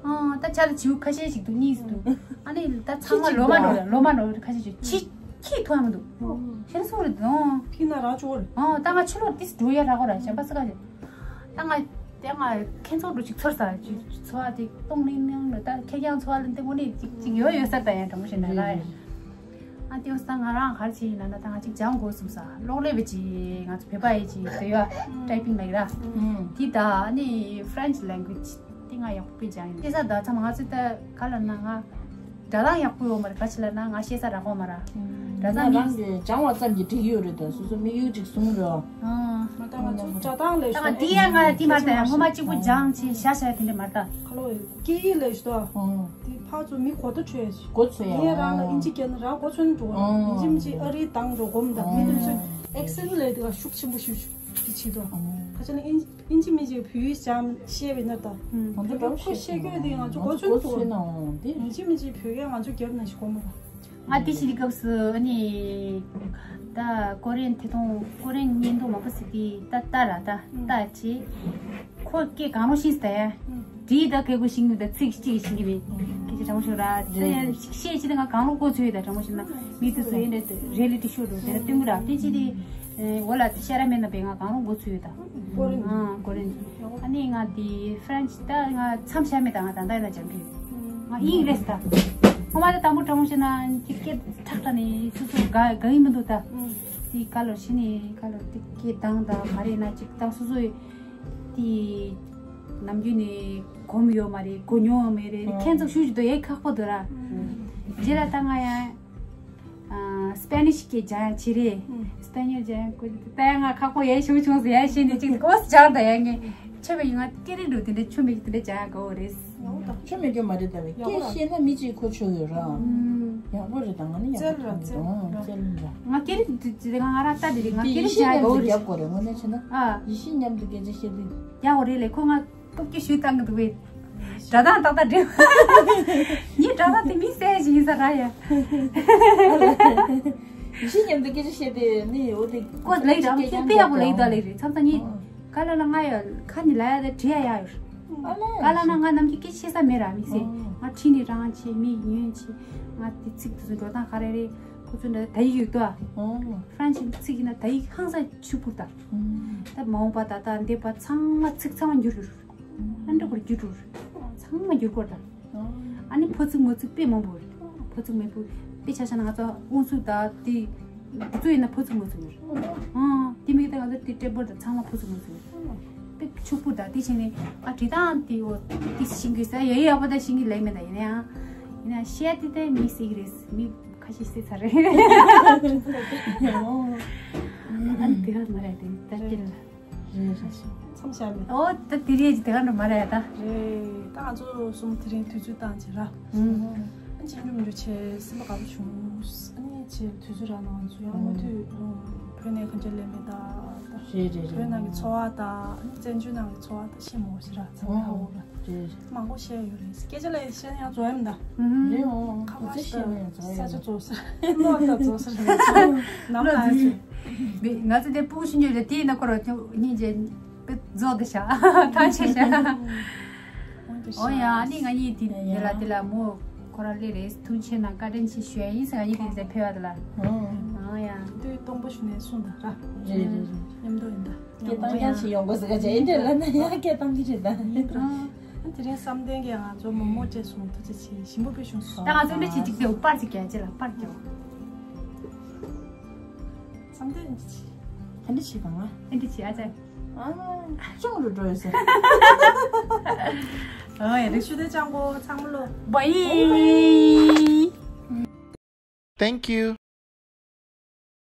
ཨང་། ད་ཇ་དང་བྱིའུ་ཁ་ཤས་ཤིག་འདུག། གཉིས་ཤིག་འདུག། ཨ་ནི་ད་ཚང་མ་ལོ་མ་འགྲོ་ལོ་མ་འགྲོ་ཁ་ཤས་ཤིག་ཁྱི་ཁྱི་མཐོང་ཡ་མི་འདུག། ཤེས་སོང་རེད་དོ། ཕི་ན་ར་ཅོར། ཨང་། ད་ང་ཕྱི་ལོགས་ཏིས་འགྲོ་ཡ་ར་གོ་ར་གཞན་པ་སི་ཀ་ཞིག། ད་ང་དེ་ང་ཁྱེད་ཚོ་འགྲོ་ཅིག་ཚོར་ས་ཅིག་ཚོར་བ་དེ་གཏོང་ལིང་ལིང་ལ་ད་ཁྱེད་རང་ཚོར་བ་ལ་དེ་དངོས་གནས་ཅིག་ཅིག་ཡོད་ཡོད་ས་ད་ཡང་དྲང་པོ་བཤད་ན་ར་ཡ། ཨ་དེ་འོ་ས་ང་རང་ག་རེ་བྱེད་ཡིན་ལབ་ན་ད་ང་ཅིག་སྦྱང་དགོས་བསམ་ས། གློག་ཀླད་པ་ཅིག་ང་ཚོ་བོད་པ་ཡི་ཅིག་དེ་ཡོད་ཊའི་པིང་ལབ་ཀྱི་ར། དེ་ད་ཨ་ནི་French language དེ་ང་ཡག་པོ་དཔེ་སྦྱང་ཡིན། དེ་ས་ད་ཚང་མ་ང་ཚོ་ད་ག་ལབ་ན་ང་སྒྲ་གདངས་ཡག་པོ་ཡོད་མ་རེད། ག་ཅི་ལབ་ན་ང་ཤེས་ས་རག་གོ་མ་ར། སྒྲ་གདངས་མི་རང་གི་སྦྱང་བ་ཙམ་གྱིས་འགྲིག་ཡོད་རེད་ད། སོ་སོ་དམིགས་ཡུལ་ཅིག་བཟུང་རོགས། ཨང་། མ་ད་ང་ཚོ་སྒྲ་གདངས་ལས་ད་ང་འདི་ཡ་ང་འདི་མ་ད་ཡ་སྔོན་མ་གཅིག་པུ་སྦྱང་ཆེ་ཤ་ཤ་དེ་འདྲ་མ་ད། ཁ་ལོ་སྐད་ཡིག་ལས་ཤི་ད། ཨང་། དེ་ཕར་ཚུར་མི་གོ་བརྡ་འཕྲོད་ཡ་ཞིག། གོ་ཚོད་ཡ། ངས་རང་ལ་ཨིན་ཇི་སྐད་ན་རང་གོ་ཚོད་འགྲོ་བ། ཨང་། ཨིན་ཇི་མི་ཅིག་ཨ་རིའི་གདངས་འགྲོ་གོམ་ད། མི་དེ་ཚོས་ཨེག་སེན་ལས་དེ་ག་ཤུགས་ཆེན་པོ་ཞིག་ཞིག་དེ་བྱེད་དོ། ཨང་། ཁ་ཆེ་ན་ཨིན་ཨིན་ཇི་མི་ཅིག་བོད་ཡིག་སྦྱང་ཤེས་པའི་ན་ད། ཨང་། ཁོ་ཤེས་རྒྱུ་དེ་ང་ཚོ་གོ་ཚོད་འགྲོ་བ། ཨིན་ཇི་མི་ཅིག་བོད་སྐད་ང་ཚོ་རྒྱབ་ན་ཞིག་གོ་མ་ད། ང་དེ་ཤི་དེ་སྐབས་སུ་ཨ་ནི་ད་ཀོ་རེན་ཐད་གཏོང་ཀོ་རེན་བརྙན་ཐུང་མང་པོ་ཟེར་གི་ད་ལྟ་ར་ད་ལྟ་ཅི་ཁོ་སྐད་གང་རུང་ཤེས་ཟེར་ཡ། བྲིས་ད་སྐད་གོ་ཤེས་ནི་ད་ཚིག་གཅིག་ཤེས་ཀྱི་མེད། སྐད་ཆ་དྲང་པོ་ཤོད་ར་དེ་ཡ་ཤེས་ཅི་ད་ང་གང་རུང་གོ་ཚོད་ཡོད་ད་དྲང་པོ་ཤོད་ན་མི་དེ་ཚོ་ཡིན་ད་རི་ལི་ཊི་ཤོ་རུ་དེ་ལ་སྟོན་གི་ར་དེ་ཅི་དེ་འོ་ལ་དེ་ཤ་ར་མེད་ན་བས་ང་གང་རུང་གོ་ཚོད་ཡོད་ད། ཀོ་རེན། ཨ་ཀོ་རེན། ཨ་ནི་ང་དེ་ཧྥ་རན་ཆི་ད་ང་མཚམས་བཞག་མེད་ད་ང་ད་ལྟ་ཡིན་ན་སྦྱང་གི་ཡོད། ང་ཨིན་རེད་ད། ཁོ་མ་ད་དང་པོ་དྲང་པོ་བཤད་ན་ཁྱི་སྐད་ཁྲག་ཁྲག་ནས་སོ་སོ་དགའ་དགའ་ཡིན་མི་འདུག་ད། དེ་ཀ་ལོ་ཤི་ནས་ཀ་ལོ་དེ་སྐད་གདངས་ད་ག་རེ་ན་ཅིག་ད་སོ་སོ་དེ་ནམ་རྒྱུན་ནས་གོམས་ཡོད་མ་རེད་གོ་མྱོང་མེད་རེད་ཁྱེད་ཚོ་ཞུ་ཞུ་དུ་ཡེ་ཁག་པོ་འདུག་ར། རྗེས་ལ་ད་ང་ཡང་། ཨ། སྤེ་ནིཤ་སྐད་སྦྱང་ཡ་བྱེད་རེད། ཨུམ། སྤེ་ཉོལ་སྦྱང་ཡ་དགོས་རེད། ད་ཡ་ང་ཁག་པོ་ཡ་ཞུ་བྱུང་ཟེར་ཡ་ཤེས་ནས་ཅིག་ཨོ་སྦྱང་ད་ཡ་ངས་ཆོ་མེད་ཡོད་ང་སྐད་རིགས་འགྲོ་དེ་འདྲ་ཆོ་མེད་དེ་འདྲ་སྦྱང་ཡ་དགའ་བོ་རེད། ཆོ་མེད་རྒྱུ་མ་རེད་ད་བས་སྐད་ཤེས་ན་མི་གཅིག་གོ་ཆོག་ཡོད་ར། ཨུམ། ཡག་པོ་རེད་ད་ང་ནི་ཡག་པོ་རྩལ་ར་རྩལ་ར། རྩལ་ར། ང་སྐད་རིགས་དེ་དེ་ང་ང་ར་ལྟ་དེ་རེད་ང་སྐད་རིགས་སྦྱང་ཡ་དགའ་བོ་རེད། རྒྱབ་དགོས་རེད་དངོས་གནས་བྱས་ན། ཨ། ཡེ་ཤེས་མཉམ་དུ་སྐད་ཆ་བཤད་དུས། ཡག་པོ་རེད་ལས་ཁོ་ང་། སྟོབས་སྐྱེད་ཞུས་བཏང་གི་འདུག་བས། སྒྲ་གདངས་ཏག་ཏག་འགྲིག་ངའི་སྒྲ་གདངས་དེ་མི་གསལ་ཞིག་ཡིན་ས་ར་ཡ། ཡེ་ཤེས་མཉམ་དུ་སྐད་ཆ་བཤད་དེ་ནི་འོ་དེ་ཀོ་ལེགས་ར་མཁན་དཔེ་ཡག་པོ་ལེགས་དང་ལེགས་རེད་མཚམས་མཚམས་ངས་ག་ལ་ལ་ང་ཡ་ཁ་ནི་ལ་ཡ་དེ་བྲིས་ཡ་ཡ་ཡོད། ག་ལ་ན་ང་ནམ་རྒྱུན་སྐད་ཆ་བཤད་ས་མེད་ར་མི་ཟེར་ང་ཁྲིད་ནི་རང་བྱེད་མི་ཉོན་བྱེད་ང་དེ་ཚིག་དེ་ཚོ་འགྲོ་སྟངས་ག་རེ་རེད་ཁོ་ཚོ་འདྲ་ད་ཡིག་ཡོད་དོ། ཧྥ་རན་སི་ཚིག་ཡིན་ན་ད་ཡིག་ཧང་སང་ཕྱུག་པོ་དང་། ད་མ་འོངས་པ་ད་ལྟ་འདས་པ་ཚང་མ་ཚིག་ཚང་མ་འགྱུར་ཡོད། ཨ་འདྲ་བར་འགྱུར་འགྲོ་རེད། ཚང་མ་འགྱུར་དགོས་དང་། ཨ་ནི་ཕོ་ཚིག་མོ་ཚིག་དཔེ་མང་པོ་རེད། ཕོ་ཚིག་མེད་པོ་དཔེ་ཆ་བཞག་ན་ང་ཚོ་དབུ་ཚུགས་དང་དེ་དེ་ཚོ་ཡིན་ན་ཕོ་ཚིག་མོ་ཚིག་ཡོད་རེད། ཨང་ དེ་མིག་དང་ང་ཚོ་དེ་ཊེ་བལ་དང་ཚང་མ་ཕུ་སུ་མུ་སུ། དཔེ་ཕྱུག་པོ་དང་དེ་བྱས་ནས་ཨ་བྲིས་སྟངས་དེ་འོ་དེ་ཤིང་གི་ས་ཡ་ཡ་པོ་དང་ཤིང་གི་ལེགས་མེད་དང་ཡིན་ན་ཡང་ཡིན་ན་བཤད་དེ་དེ་མི་སྲིད་རེད། མི་ཁ་ཤས་སྲིད་ཚར་རེད། ཨ་དེ་ག་མ་རེད་དེ་ད་དེ་ལ། རེད་རེད། མཚམས་བཞག་མེད། ཨོ་ད་དེ་རེད་དེ་ག་འགྲོ་མ་རེད་ད། རེད་ད་ང་ཚོ་གསུམ་དེ་རིང་དུས་ཚོད་བཏང་བྱས་ར། ཨ་ཅིག་འགྲོ་མི་འགྲོ་བྱས་སེམས་པ་དགའ་པོ་བྱུང་། ཨ་ནི་བྱས་དུས་ཚོད་རག་ན་ང་ཚོ་ཡང་མུ་མཐུད་བོད་ནས་ག་འདྲ་ལས་མེད་ད། རེད་རེད་རེད། བོད་ནང་གི་འཚོ་བ་ད་ཨ་ནི་བཙན་བྱོལ་ནང་གི་འཚོ་བ་ད་ཤེས་མོ་ཞེ་ར་ཚང་མ་ཧ་གོ་ར། རེད་རེད། མང་པོ་བཤད་ཡོད་རེད། སྐད་ཆ་ལ་བཤད་ན་ཡང་འཛོམས་ཡོད་མ་ད། རེད་འོང་། ཁ་པར་ཤེས་ན་ཡང་འཛོམས་ཡོད་མ་ད། ས་ཆ་རྫོགས་ས་རེད། ལོ་ད་རྫོགས་ས་རེད། ནམ་ལ་ཨ་ཅིག་ང་ཚོ་དེ་སྤུ་གུ་ཤི་འཇོག་རེད་དེ་ཡིན་ན་ཁོ་ར་སྙིང་རྗེ། ཐང་ཆད་ཤག་ཐང་ཆད་ཤག་འོ་ཡ་ཨ་ནི་ང་གཉིས་དེ་དེ་ལ་དེ་ལ་མོ་ཁོ་རང་སླེབས་རེད། ཐུགས་རྗེ་ཆེ་གནང་། བཀའ་དྲིན་ཆེ་ཞུ་ཡ་ཡིན་ཟེར། ང་གཉིས་དེ་ཟེར་ཕེབས་པ་དེ་ལ། ཨོ་ཡ་དུས་སྟོང་པ་ཞུ་ནས་གསུངས་དང་ར། རེད་རེད་རེད། མཉམ་དུ་ཡིན་ད། སྐད་བཏང་ཡ་ཞིག་ཡོང་དགོས་ཟེར་ག་བྱས་ཨེ་འདྲས་ལ་ན་ཡ་སྐད་བཏང་གི་རེད་ད། ཡིན་ད། དེ་རིང་བསམ་གཏན་གྱི་ང་ཚོ་མོག་མོག་བཅས་སོང་། ཐུགས་རྗེ་ཆེ། ཞིམ་པོ་དཔེ་བྱུང་སོང་། ད་ང་ཚོ་འདྲ་བྱེད་ཅིག་དེ་པར་ཅིག་རྒྱག་ཅེ་ལ་པར་རྒྱག་བསམ་གཏན་ཅིག་ཨ་འདྲ་བྱེད་པ་ང་། ཨེ་འདྲ་བྱེད་ཨ་ཅག་ཨ་ཅུང་རུ་འགྲོ་ཡོད་ཟེར། ཨོ་ཡ་རེ་ཞུ་དེ་ཅང་གོ་ཚང་མ་ལོ། བའི། Thank you.